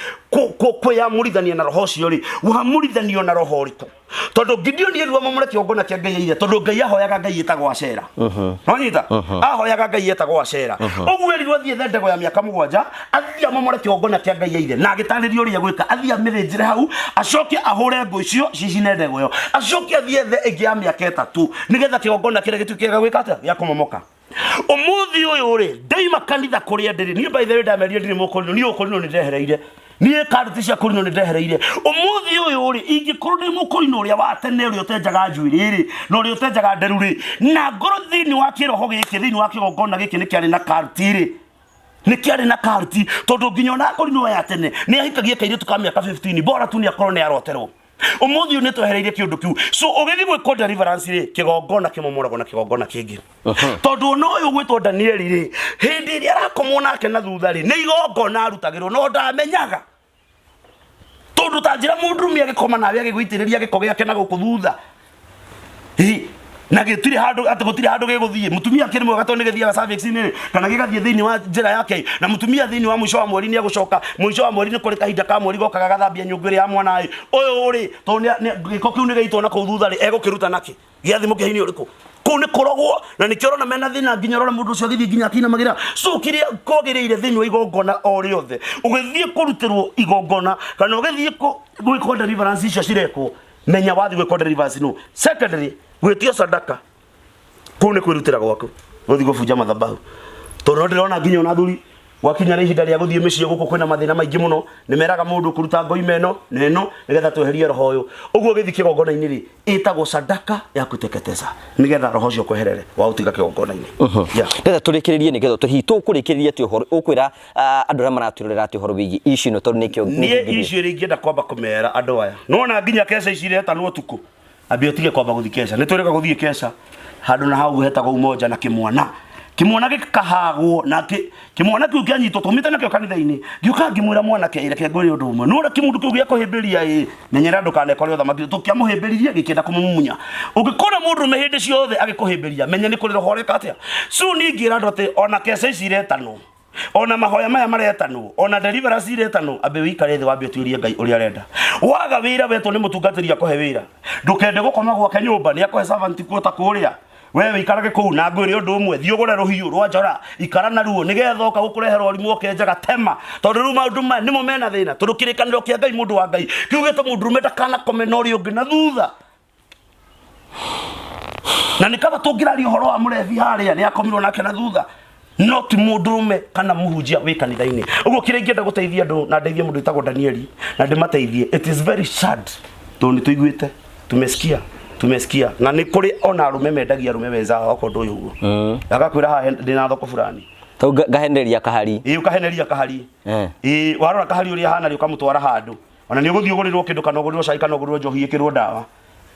kwĩyamũrithania na roho ũcio rĩ, wamũrithanio na roho ũrĩkũ? Tondũ Gideoni erirwo amomore kĩgongona kĩa ngai ya ithe, tondũ Ngai ahoyaga ngai ĩtagwo Ashera. Nonyita? Ahoyaga ngai ĩtagwo Ashera. Ũguo erirwo athiĩ ethe ndegwa ya mĩaka 7, athiĩ amomore kĩgongona kĩa ngai ya ithe, na agĩtarĩrio ũrĩa egwĩka, athiĩ amĩthĩnjĩre hau, acoke ahũre ngũ icio cicine ndegwa ĩyo, acoke athiĩ ethe ĩngĩ ya mĩaka 3, nĩgetha kĩgongona kĩrĩa gĩtuĩke gĩa gwĩka atĩa? Gĩa kũmomoka. Ũmũthĩ ũyũ rĩ, ndaima kanitha kũrĩa ndĩrĩ niĩ, by the way, ndamerire ndirĩ mũkũrinũ niĩ, ũkũrinũ nĩ ndehereire niĩ, karĩti cia kũrinũ nĩ ndehereire. Ũmũthĩ ũyũ rĩ, ingĩkorwo ndĩ mũkũrinũ ũrĩa wa tene, ũrĩa ũtenjaga njuĩrĩ rĩ, na ũrĩa ũtenjaga nderu rĩ, na ngorwo thĩinĩ wa kĩroho gĩkĩ, thĩinĩ wa kĩgongona gĩkĩ nĩ kĩarĩ na karti rĩ, nĩ kĩarĩ na karti, tondũ nginya ona akũrinũ aya tene nĩ ahikagia kairĩtu ka mĩaka 15, bora tu nĩ akorwo nĩ aroterwo. Ũmũthĩ ũyũ nĩ twehereirie kĩũndũ kĩu. So ũgĩthiĩ gwĩkwo deliverance rĩ, kĩgongona kĩmomoragwo na kĩgongona kĩngĩ, tondũ ona ũyũ gwĩtwo Danieli rĩ, hĩndĩ ĩrĩa arakomwo nake na thutha rĩ, nĩ igongona arutagĩrwo no ndamenyaga, tondũ ta njĩra mũndũrũme agĩkoma nawe agĩgũitĩrĩria gĩko gĩake na gũkũ thutha. Ĩ, na gĩtirĩ handũ atĩ gũtirĩ handũ gĩgũthiĩ. Mũtumia akĩrĩ mwega tondũ nĩ gĩthiaga cervix-inĩ rĩ, kana gĩgathiĩ thĩinĩ wa njĩra yake, na mũtumia thĩinĩ wa mũico wa mweri nĩ egũcoka mũico wa mweri, nĩ kũrĩ kahinda ka mweri gokaga gathambia nyũngũ ĩrĩa ya mwana ĩ. Ũyũ rĩ, tondũ gĩko kĩu nĩ gĩaitwo na kũu thutha rĩ, egũkĩruta nakĩ? Gĩathiĩ mũkĩha-inĩ ũrĩkũ? Kũu nĩ kũrogwo, na nĩkĩo ũrona mena thĩna, nginya ũrona mũndũ ũcio agĩthiĩ nginya akĩinamagĩrĩra. So kĩrĩa kwagĩrĩire thĩinĩ wa igongona o rĩothe, ũgĩthiĩ kũrutĩrwo igongona kana ũgĩthiĩ gwĩkwo deliverance icio cirekwo, menya wathiĩ gwĩkwo deliverance no. Secondly, gwĩtio sadaka kũu nĩ kwĩrutĩra gwaku gũthiĩ gũbunja mathabahu, tondũ no ndĩrona nginya ona athuri gwakinya nĩ ihinda rĩa gũthiĩ mĩciĩ gũkũ kwĩna mathĩna maingĩ mũno, nĩ meraga mũndũ kũruta ngoima ĩno na ĩno nĩgetha tweherie roho ũyũ. Ũguo ũgĩthiĩ kĩgongona-inĩ rĩ, ĩtagwo sadaka ya kuteketeza, nĩgetha roho ũcio kweherere wa ũtiga kĩgongona-inĩ. Yeah. Ndĩrenda tũrĩkĩrĩrie nĩgetha hihi tũkũrĩkĩrĩria atĩ ũhoro ũkwĩra andũ arĩa maratwĩrorera atĩ ũhoro wĩgiĩ issue ĩno, tondũ nĩkĩo niĩ issue ĩrĩa ingĩenda kwamba kũmera andũ aya, nona nginya keca ici iretanwo ũtukũ, ambia ũtige kwamba gũthiĩ keca. Nĩ twĩrĩga gũthiĩ keca handũ na hau hetagwo Umoja na kĩmwana, kĩmwana gĩkahagwo na kĩmwana kĩu kĩanyitwo tũmĩte nakĩo kanitha-inĩ. Ngĩũka ngĩmwĩra mwanake, reke ngwĩre ũndũ ũmwe, nĩwona kĩmũndũ kĩu gĩa kũhĩmbĩria ĩ, menyerera ndũkanekore ũthamaki. Tũkĩamũhĩmbĩririe gĩkĩenda kũmũmumunya. Ũngĩkora mũndũrũme hĩndĩ ciothe agĩkũhĩmbĩria, menya nĩ kũrĩ roho ũreka atĩa. So niĩ ingĩra andũ atĩ ona keca ici iretanwo, ona mahoya maya maretanwo, ona deliverance iretanwo, ambe wĩikare thĩ, wambe ũtuĩrie Ngai ũrĩa arenda. Waga wĩra, wetwo nĩ mũtungatĩri akũhe wĩra, ndũkende gũkoma gwake nyũmba, nĩ akũhe servant kuota kũrĩa, we wĩikarage kũu. Na ngwĩre ũndũ ũmwe, thiĩ ũgũre rũhiũ rwa njora, ikara naruo, nĩgetha oka gũkũrehera ũrimũ ũkenjaga tema, tondũ rĩu maũndũ maya nĩmo mena thĩna, tondũ kĩrĩkanĩro kĩa Ngai, mũndũ wa Ngai, kiugĩte mũndũrũme ndakanakome na ũrĩa ũngĩ na thutha. Na nĩ kaba tũngĩraria ũhoro wa mũrebi harĩa nĩ akomirwo nake na thutha, no ti mũndũrũme kana mũhunjia wĩ kanitha-inĩ. Ũguo kĩrĩa ingĩenda gũteithia andũ na ndeithie mũndũ wĩtagwo Danieli na ndĩmateithie, it is very sad, tondũ nĩ tũiguĩte, tumesikia, tumesikia, na nĩ kũrĩ ona arũme mendagia arũme wenzao okorwo ndũĩ ũguo. Agakwĩra haha ndĩna thoko fulani. Tau ngaheneria kahari. Ĩĩ, ũkaheneria kahari. Ĩĩ, warora kahari ũrĩa ahana rĩ, ũkamũtwara handũ, ona nĩ ũgũthiĩ ũgũrĩrwo kĩndũ, kana ũgũrĩrwo cai, kana ũgũrĩrwo njohi ĩkĩrwo ndawa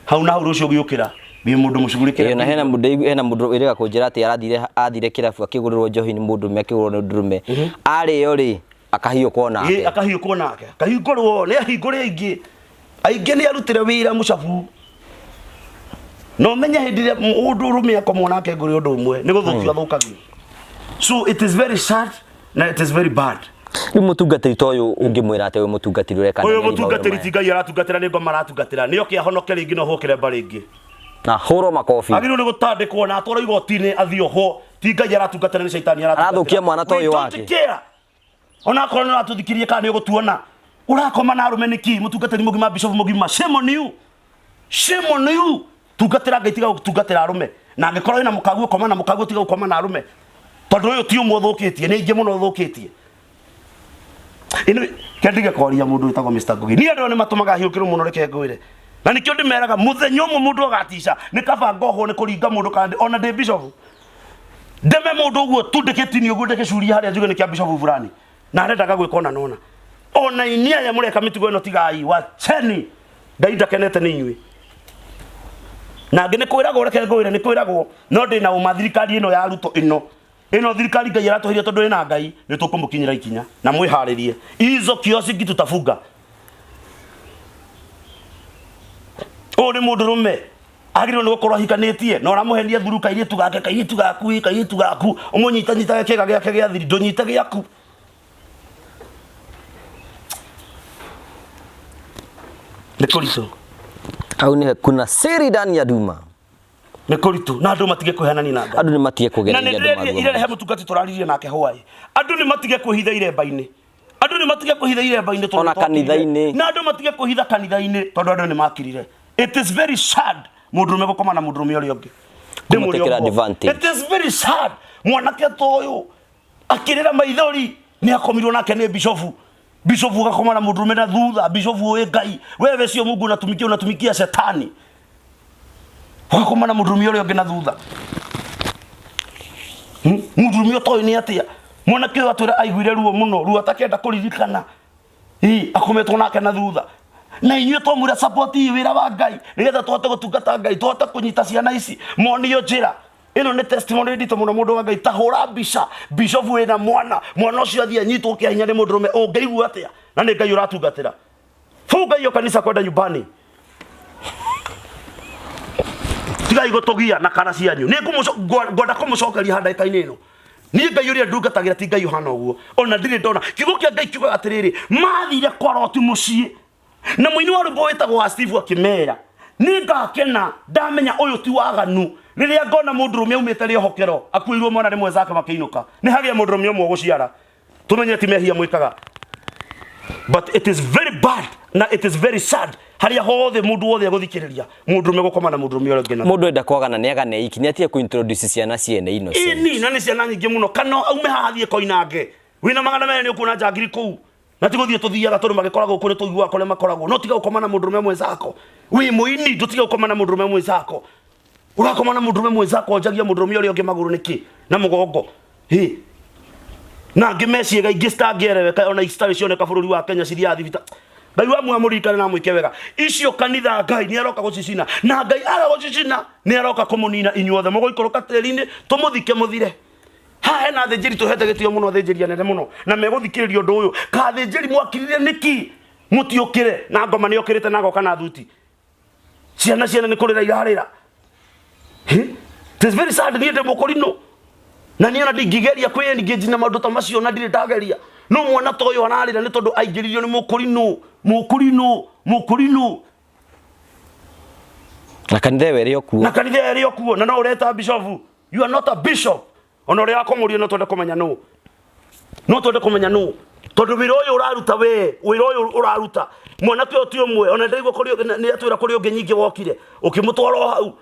hau na hau, rũciũ ũgĩũkĩra wĩ mũndũ mũcugurĩkĩre. Ĩĩ, na hena mũndũ, hena mũndũ wĩrĩga kũnjĩra atĩ arathire, athire kĩrabu akĩgũrĩrwo njohi nĩ mũndũrũme, akĩgũrĩrwo nĩ ndũrũme, arĩo rĩ, akahiũkwo nake. Ĩĩ, akahiũkwo nake, akahingũrwo nĩ ahingũre aingĩ aingĩ, nĩ arutĩre wĩra mũcabu. Na ũmenye hĩndĩ ĩrĩa mũndũ ũrũme akomwo nake, ngũrĩ ũndũ ũmwe, nĩ gũthũkio athũkagio. So it is very sad na it is very bad. Rĩu mũtungatĩri ta ũyũ ũngĩmwĩra atĩa ũyũ mũtungatĩri ũreka Ũyũ Danieli maũndũ mũtungatĩri maya? ti Ngai aratungatĩra, nĩ ngoma aratungatĩra. Nĩ oke ahonoke rĩngĩ na ũhũkĩre mba rĩngĩ. Na hũrwo makobi. Agĩrĩirwo nĩ gũtandĩkwo na atwarwo igoti-inĩ athiĩ ohwo. Ti Ngai aratungatĩra, nĩ caitani aratungatĩra. Arathũkia mwana ta We ũyũ don't wake. care. Ona akorwo nĩ ũratũthikĩrĩria kana nĩ ũgũtuona. Ũrakoma na arũme nĩkĩ? Mũtungatĩri mũgima, bishop mũgima. Shame on you. Shame on you. Tungatĩra Ngai, tiga gũtungatĩra arũme. Na angĩkorwo wĩna mũkaguo, koma na mũkaguo, tiga gũkoma na arũme. Tondũ ũyũ ti ũmwe ũthũkĩtie, nĩ aingĩ mũno ũthũkĩtie. Ĩno kendige kwaria mũndũ wĩtagwo Mr. Ngugi. Niĩ andũ aya nĩ matũmaga hiũkĩrwo mũno, reke ngwĩre. Na nĩkĩo ndĩmeraga mũthenya ũmwe mũndũ agatica nĩ kaba ngohwo nĩ kũringa mũndũ kana ona ndĩ bishop. Ndeme mũndũ ũguo tu ndĩkĩtinie ũguo ndĩkĩcurie harĩa njuge nĩ kĩa bishop fulani. Na arendaga gwĩka ona nona. Ona inyuĩ aya mũreka mĩtugo ĩno tigai, wacheni. Ngai ndakenete nĩ inyuĩ. Na angĩ nĩ kwĩragwo, reke ngwĩre nĩ kwĩragwo, no ndĩna ũma thirikari ĩno ya Ruto ĩno ĩno thirikari Ngai aratũheire tondũ ĩna Ngai nĩ tũkũmũkinyĩra ikinya na mwĩharĩrie. Hizo kioski tutafunga. Ũyũ nĩ mũndũrũme agĩrĩirwo nĩ gũkorwo ahikanĩtie na ũramũhenia thuru kairĩtu gake, kairĩtu gaku, ĩ, kairĩtu gaku, ũmũnyitanyitage kĩga gĩake gĩa thiri, ndũnyite gĩaku. Nĩ kũritũ. Hau nĩ kuna siri ndani ya nduma. Nĩ kũritũ na andũ matige kwĩhanania na Ngai. Andũ nĩ matige Na kũgereria nĩ andũ ndĩrerire maruo. irere he mũtungati tũraririe nake hwaĩ. Andũ nĩ matige kwĩhitha iremba-inĩ. Andũ nĩ matige kwĩhitha iremba-inĩ tondũ Ona twakirire. kanitha-inĩ. Na andũ matige kwĩhitha kanitha-inĩ tondũ andũ nĩ makirire. It is very sad mũndũrũme gũkoma na mũndũrũme ũrĩa ũngĩ. Ndĩmũrie Kũmũtekera ũguo. advantage. It is very sad mwanake ta ũyũ akĩrĩra maithori nĩ akomirwo nake nĩ bishofu. Bishofu agakoma na mũndũrũme na thutha. Bishofu ũĩ Ngai, wewe sio Mungu, unatumikia unatumikia shetani. Ũgakoma na mũndũrũme ũrĩa ũngĩ na thutha. Mũndũrũme ũtoĩ nĩ atĩa? Mwanake ũyũ atwĩra aiguire ruo mũno, ruo atakenda kũririkana. Ĩ, akometwo nake na thutha. Na inyuĩ twamwĩra support wĩra wa Ngai nĩgetha tũhote gũtungata Ngai, tũhote kũnyita ciana ici monio njĩra. Ĩno nĩ testimony nditũ mũno mũndũ wa Ngai. Ta hũra mbica bishop wĩna mwana, mwana ũcio athiĩ anyitwo kĩa hinya nĩ mũndũrũme, ũngĩigua atĩa? Na nĩ Ngai ũratungatĩra. Funga hiyo kanisa kwenda nyumbani. Tigai gũtũgia na kara cianyu. Nĩ ngwenda kũmũcokeria ha ndagĩka-inĩ ĩno. Niĩ Ngai ũrĩa ndungatagĩra ti Ngai ũhana ũguo. Ona ndirĩ ndona. Kiugo kĩa Ngai kiugaga atĩrĩrĩ, mathire kwa Loti mũciĩ. Na mũini wa rwĩmbo wĩtagwo wa Steve akĩmera, nĩ ngakena ndamenya ũyũ ti waganu rĩrĩa ngona mũndũrũme aumĩte rĩohokero akuĩirwo mwana nĩ mwenzake makĩinũka. Nĩ hagĩa mũndũrũme ũmwe ũgũciara. Tumenye ti mehia mwĩkaga. But it is very bad na it is very sad harĩa hothe mũndũ wothe agũthikĩrĩria mũndũrũme gũkoma na mũndũrũme ũrĩa ũngĩ na Mũndũ enda kwagana nĩ agane iki, nĩ atige kũ introduce ciana ciene innocent. Ĩni, na nĩ ciana nyingĩ mũno. Kana aume haha athiĩ koinange wĩna 200 nĩ ũkuona njangiri kũu. Na ti gũthiĩ tũthiaga tondũ magĩkoragwo kũu nĩ tũiguaga kũrĩa makoragwo. No tiga gũkoma na mũndũrũme mwenzako. Wĩ mũini ndũtige gũkoma na mũndũrũme mwenzako. Ũrakoma na mũndũrũme mwenzako onjagia mũndũrũme ũrĩa ũngĩ magũrũ nĩkĩ? Na mũgongo. Hĩ. Na angĩ me ciĩga ingĩ citangĩereweka ona citarĩ cioneka bũrũri wa Kenya cithiaga thibitarĩ. Ngai wa muoyo amũririkane na amwĩke wega. Icio kanitha Ngai nĩ aroka gũcicina. Na Ngai aga gũcicina nĩ aroka kũmũnina inyuothe. Mũgũikũrũka tĩri-inĩ tũmũthike mũthire. Haha hena athĩnjĩri tũhete gĩtĩo mũno, athĩnjĩri anene mũno, na megũthikĩrĩria ũndũ ũyũ. Ka athĩnjĩri mwakirire nĩkĩ? Mũtiũkĩre. Na ngoma nĩ okĩrĩte na agoka na thuti. Ciana ciene nĩ kũrĩra irarĩra. Hĩ? It is very sad. Niĩ ndĩ mũkũrinũ. Na niĩ ona ndingĩgeria kwĩ engage na maũndũ ta macio na ndirĩ ndageria. No mwana ta ũyũ ararĩra nĩ tondũ aingĩririo nĩ mũkũrinũ, mũkũrinũ, mũkũrinũ. Na kanitha ĩyo ĩrĩ o kuo. Na kanitha ĩyo ĩrĩ o kuo. Na no ũreta bishop. You are not a bishop. Ona ũrĩa wakũmũria no twende kũmenya nũ. No twende kũmenya nũ. Tondũ wĩra ũyũ ũraruta we, wĩra ũyũ ũraruta. Mwanake ũyũ ti ũmwe, ona ndĩraigua kũrĩ ũngĩ, nĩ atwĩra kũrĩ ũngĩ nyingĩ wokire. Ũkĩmũtwara o hau.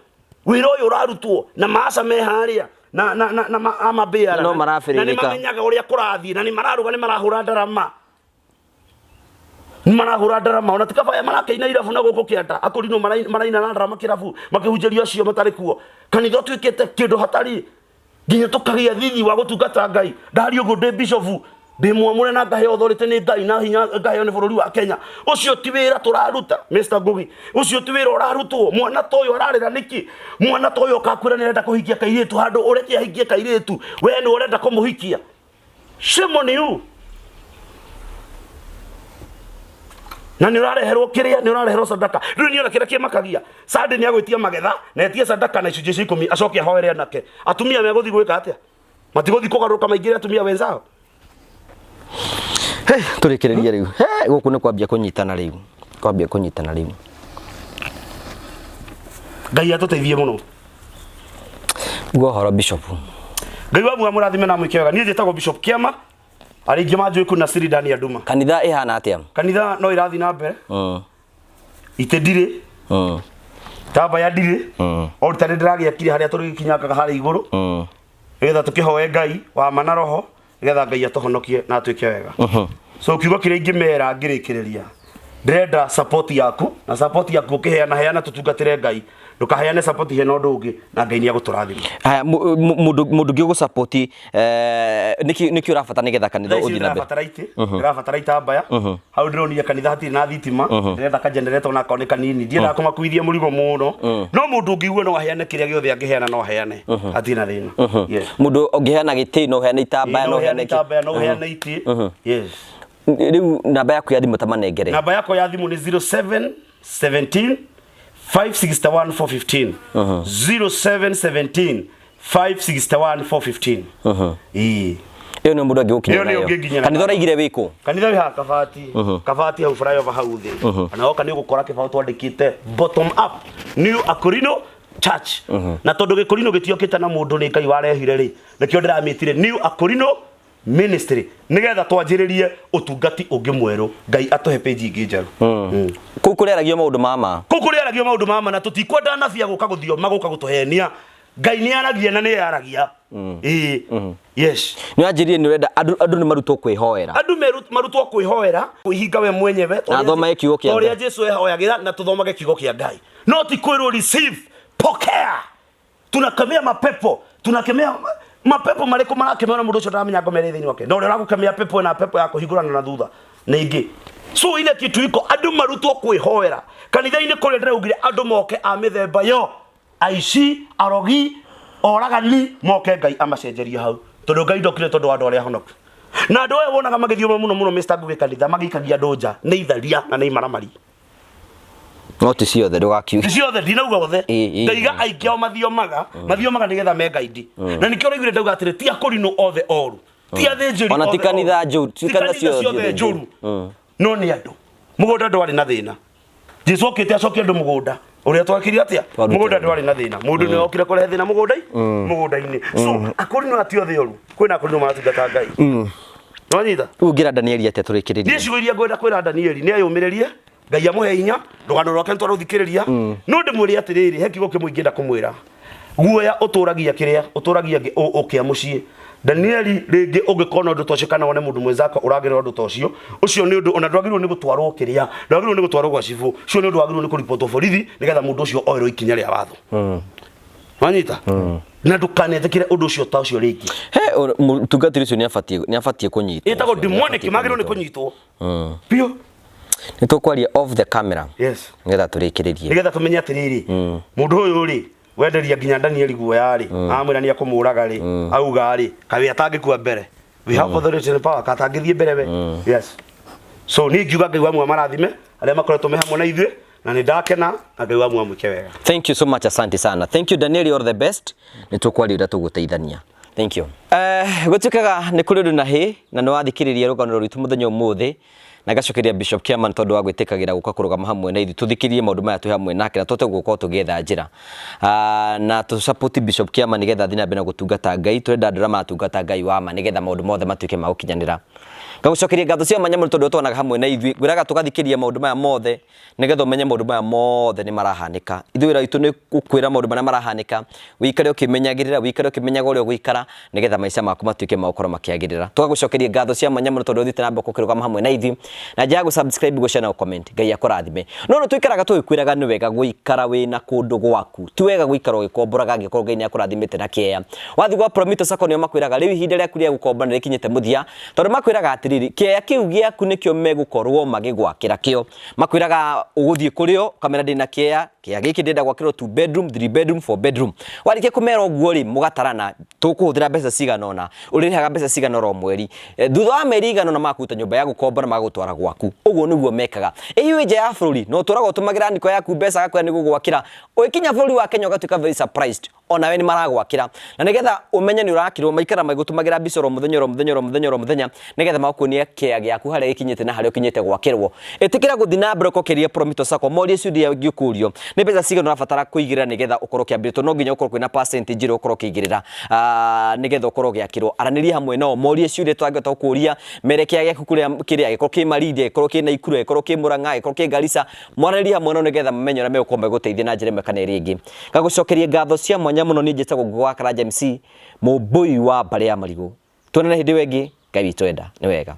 Wĩra ũyũ ũrarutwo na maca me harĩa na na na na amabĩara. No marabĩrĩrĩka. Na nĩ mamenyaga ũrĩa kũrathiĩ na nĩ mararũga, nĩ marahũra ndarama. Nĩ marahũra ndarama ona ti kabaya marakĩina irabu na gũkũ kĩanda. Akũrinũ maraina na ndarama kĩrabu makĩhunjĩrio acio matarĩ kuo. Kanitha ũtuĩkĩte kĩndũ hatarĩ nginya tũkagĩa thithi wa gũtungata Ngai. Ndaria ũguo ndĩ bishofu, ndĩ mwamũre na ngaheo authority nĩ Ngai na hinya ngaheo nĩ bũrũri wa Kenya. Ũcio ti wĩra tũraruta Mr. Ngugi. Ũcio ti wĩra ũrarutwo. Mwana ta ũyũ ararĩra nĩkĩ? Mwana ta ũyũ ũkakwĩra nĩ arenda kũhikia kairĩtu handũ ũreke ahikie kairĩtu. We nĩ ũrenda kũmũhikia. Shame on you. Na nĩ ũrareherwo kĩrĩa, nĩ ũrareherwo sadaka. Rĩu niĩ ona kĩrĩa kĩmakagia, Sunday nĩ agwĩtia magetha, na etie sadaka na icunjĩ cia ikũmi, acoke ahoere anake. Atumia megũthiĩ gwĩka atĩa? Matigũthiĩ kũgarũrũka maingĩre atumia wenzao? Hey, tũrĩkĩrĩrie rĩu. Hey, gũkũ nĩ kwambia kũnyitana rĩu. Kwambia kũnyitana rĩu. Ngai atũteithie mũno. Uga ũhoro Bishop. Ngai wa muoyo amũrathime na amwĩke wega. Niĩ njĩtagwo Bishop Kĩama, arĩa aingĩ manjũĩ kuna Siri Dani Anduma. Kanitha ĩhana atĩa? Kanitha no ĩrathiĩ na mbere. Itĩ ndirĩ. Itambaya ndirĩ. O rita nĩ ndĩragĩakire harĩa tũrĩgĩkinyangaga harĩa igũrũ. Nĩgetha tũkĩhoe Ngai wa ma na roho nĩgetha Ngai atũhonokie na atwĩke wega. So kiugo kĩrĩa ingĩmera ngĩrĩkĩrĩria, ndĩrenda support yaku, na support yaku ũkĩheana heana tũtungatĩre Ngai, ndũkaheane support hena ũndũ ũngĩ, na Ngai nĩ egũtũrathima. Haya, mũndũ mũndũ ũngĩ ũgũ-support, nĩkĩ nĩkĩ ũrabatara nĩgetha kanitha Thaa ici ũthiĩ na mbere? ndĩrabatara itĩ, ndĩrabatara itambaya, hau ndĩronire kanitha hatirĩ na thitima, ndĩrenda ka generator ona akorwo nĩ kanini, ndiendaga kũmakuithia mũrigo mũno, no mũndũ ũngĩigua no aheane kĩrĩa gĩothe angĩheana no aheane, hatirĩ na thĩna. Yes. Mũndũ ũngĩheana gĩtĩ no ũheane itambaya no no ũheane ũheane kĩ- itambaya, no ũheane itĩ. Yes. Rĩu namba yaku ya thimũ ta manengere. Namba yakwa ya thimũ nĩ 0717 561 415. 0717 561 415. Ĩĩ. Ĩyo nĩ mũndũ angĩgũkinyĩra Ĩyo nĩyo nayo. ũngĩnginyĩra Kanitha nayo. ũraigire wĩkũ? Kanitha wĩ haha Kabati, Kabati hau flyover hau thĩ. Ona woka nĩ ũgũkora kĩbaũ twandĩkĩte bottom up New Akorino Church. Na tondũ gĩkorino gĩtiokĩte na mũndũ nĩ Ngai warehire rĩ, nĩkĩo ndĩramĩtire New Akorino Ministry nĩgetha twanjĩrĩrie ũtungati ũngĩ mwerũ. Ngai atũhe page ingĩ njerũ. Kũu kũrĩaragio maũndũ ma ma. Kũu kũrĩaragio maũndũ ma ma na tũtikwenda anabii a gũka gũthioma gũka gũtũhenia. Ngai nĩ aragia na nĩ yaragia. Ĩĩ. Yes. Nĩ wanjĩrire nĩ ũrenda andũ andũ nĩ marutwo kwĩhoera. Andũ marutwo kwĩhoera, kwĩhinga we mwenyewe, Na athomage kiugo kĩa ta ũrĩa Ngai. Jesu ehoyagĩra, na tũthomage kiugo kĩa Ngai. No ti kwĩrwo receive, pokea. Tunakemea mapepo, tunakemea mapepo marĩkũ marakemeo na mũndũ ũcio ndaramenya ngoma ĩrĩ thĩinĩ wake. Na ũrĩa ũragũkemea pepo ĩna pepo ya kũhingũrana na thutha na ingĩ. So ile kitu iko andũ marutwo kwĩhoera. Kanitha-inĩ kũrĩa ndĩraugire andũ moke a mĩthemba yo, aici, arogi, oragani, moke Ngai amacenjerie hau. Tondũ Ngai ndokire tondũ wa andũ arĩa ahonoku. Na andũ aya wonaga magĩthiũma mũno mũno Mr. Ngugi kanitha magĩikagia andũ nja nĩ itharia na nĩ imaramari. No ti ciothe ndũgakiuge. Ti ciothe ndinauga othe. Ĩ, ĩ. Ndaiga aingĩ ao mathiomaga, mathiomaga nĩgetha megaidi. Na nĩkĩo ũraiguire ndauga atĩrĩ ti akũrinũ othe oru. Ti athĩnjĩri Ona ti othe oru. kanitha njũru, ti Ti kanitha kanitha ciothe ciothe njũru. njũru. No nĩ andũ. Mũgũnda ndwarĩ na thĩna. Jesu okĩte acokie andũ mũgũnda. Ũrĩa twakire atĩa? Twarutire. Mũgũnda ndwarĩ na thĩna. Mũndũ nĩ okire kũrehe thĩna mũgũnda-inĩ. Mũgũnda-inĩ. So akũrinũ ati othe oru. Kwĩna akũrinũ maratungata Ngai. Nĩwanyita? Rĩu ũngĩra Danieli atĩa tũrĩkĩrĩrie? Niĩ ciugo iria ngwenda kwĩra Danieli nĩ eyũmĩrĩrie, Ngai amũhe hinya, rũgano rwake nĩ twarũthikĩrĩria. No ndĩmwĩre atĩrĩrĩ, he kiugo kĩmwe ingĩenda kũmwĩra. Guoya ũtũragia kĩrĩa, ũtũragia ũkĩa mũciĩ. Danieli rĩngĩ ũngĩkona ũndũ ta ũcio kana wone mũndũ mwenzako ũragerera ũndũ ta ũcio, ũcio nĩ ũndũ ona ndwagĩrĩirwo nĩ gũtwarwo kĩrĩa, ndwagĩrĩirwo nĩ gũtwarwo gwa cibũ, ũcio nĩ ũndũ wagĩrĩirwo nĩ kũribotwo borithi nĩgetha mũndũ ũcio oerwo ikinya rĩa watho. Wanyita? Na ndũkanetĩkĩre ũndũ ũcio ta ũcio rĩngĩ. He mũtungatĩri ũcio nĩ abatiĩ kũnyitwo. Ĩtagwo demonic, magĩrĩirwo nĩ kũnyitwo. Biũ. Nĩ tũkwaria off the camera. Yes. Nĩgetha tũrĩkĩrĩrie. Nĩgetha tũmenye atĩrĩrĩ, mũndũ ũyũ rĩ, wenderia nginya Danieli guoya rĩ, amwĩra nĩ ekũmũraga rĩ, auga rĩ, kaĩ atangĩkua mbere. We have authority and power, katangĩthiĩ mbere we. Yes. So niĩ ngiuga Ngai wa muoyo amarathime arĩa makoretwo me hamwe na ithuĩ, na nĩ ndakena na Ngai wa muoyo amwĩke wega. Thank you so much, asante sana. Thank you Danieli, all the best. Nĩ tũkwaria ũrĩa tũgũteithania. Thank you. Gũtuĩkaga nĩ kũrĩ ũndũ na hĩ, na nĩ wathikĩrĩria rũgano rwitũ mũthenya ũmũthĩ, na ngacokeria Bishop Kĩama nĩ tondũ wa gwĩtĩkagĩra gũka kũrũgama hamwe na ithuĩ tũthikĩrĩrie maũndũ maya twĩ hamwe nake na tũhote gũkorwo tũgĩetha njĩra. Na tũ support Bishop Kĩama nĩgetha athiĩ na mbere na gũtungata Ngai. Tũrenda andũ arĩa maratungata Ngai wa ma nĩgetha maũndũ mothe matuĩke ma gũkinyanĩra. Ngagũcokeria ngatho cia mwanya mũno tondũ ũtwanaga hamwe na ithuĩ. Ngwĩraga tũgathikĩrĩria maũndũ maya mothe nĩgetha ũmenye maũndũ maya mothe nĩ marahanĩka. Ithuĩ wĩra witũ nĩ gũkwĩra maũndũ marĩa marahanĩka, wĩikare ũkĩmenyagĩrĩra, wĩikare ũkĩmenyaga ũrĩa ũgũikara nĩgetha maica maku matuĩke ma gũkorwo makĩagĩrĩra. Tũgagũcokeria ngatho cia mwanya mũno tondũ ũthiĩte na mbere gũkĩrũgama hamwe na ithuĩ na njĩra ya gũ-subscribe, gũ-share na gũ-comment. Ngai akũrathime. No nĩ tũikaraga tũgĩkwĩraga nĩ wega gũikara wĩna kũndũ gwaku. Ti wega gũikara ũgĩkomboraga angĩkorwo Ngai nĩ akũrathimĩte na kĩea. Wathiĩ gwa Promito Sacco nĩo makwĩraga rĩu ihinda rĩaku rĩa gũkomba nĩ rĩkinyĩte mũthia, tondũ makwĩraga atĩrĩrĩ, kĩea kĩu gĩaku nĩkĩo megũkorwo magĩgwakĩra kĩo. Makwĩraga ũgũthiĩ kũrĩ o, ũkamera ndĩna kĩea, kĩea gĩkĩ ndĩrenda gwakĩrwo 2 bedroom, 3 bedroom, 4 bedroom. Warĩkia kũmera ũguo rĩ, mũgatarana, tũkũhũthĩra mbeca cigana ũna, ũrĩrĩhaga mbeca cigana ũna o mweri. Thutha wa mĩeri ĩigana ũna magakũruta nyũmba ya gũkomba na magagũtwara gwaku. Ũguo nĩguo mekaga. Ĩ hihi wĩ nja ya bũrũri na ũtũraga ũtũmagĩra niko yaku mbeca agakwĩra nĩ gũgwakĩra, ũgĩkinya bũrũri wa Kenya ũgatuĩka very surprised. Onawe nĩ maragwakĩra, na nĩgetha ũmenye nĩ ũrakĩrwo, maikara magĩgũtũmagĩra mbica oro mũthenya, oro mũthenya, oro mũthenya, oro mũthenya, nĩgetha magakuonia kĩea gĩaku harĩa gĩkinyĩte na harĩa ũkinyĩte gwakĩrwo. Ĩtĩkĩra gũthiĩ na mbere ũkokeria Promito Sacco, morie ciũria ingĩkũrio, nĩ mbeca cigana ũrabatara kũigĩrĩra nĩgetha ũkorwo ũkĩambĩrĩria, tondũ no nginya ũkorwo kwĩna percentage ĩrĩa ũkorwo ũkĩigĩrĩra nĩgetha ũkorwo ũgĩakĩrwo. Aranĩria hamwe nao, morie ciũria tũtangĩhota gũkũria, mere kĩea gĩaku kũrĩa kĩrĩ, angĩkorwo kĩ Malindi, angĩkorwo kĩ Naikuru, angĩkorwo kĩ Murang'a, angĩkorwo kĩ Garissa, mwaranĩrie hamwe nao nĩgetha mamenye ũrĩa megũkorwo magĩgũteithia na njĩra ĩmwe kana ĩrĩa ĩngĩ. Ngagũcokeria ngatho cia mwanya mũno, niĩ njĩtagwo Nguga wa Karanja MC, mũmbũi wa mbarĩ ya marigũ. Tuonane hĩndĩ ĩyo ĩngĩ, Ngai witũ enda. Nĩ wega.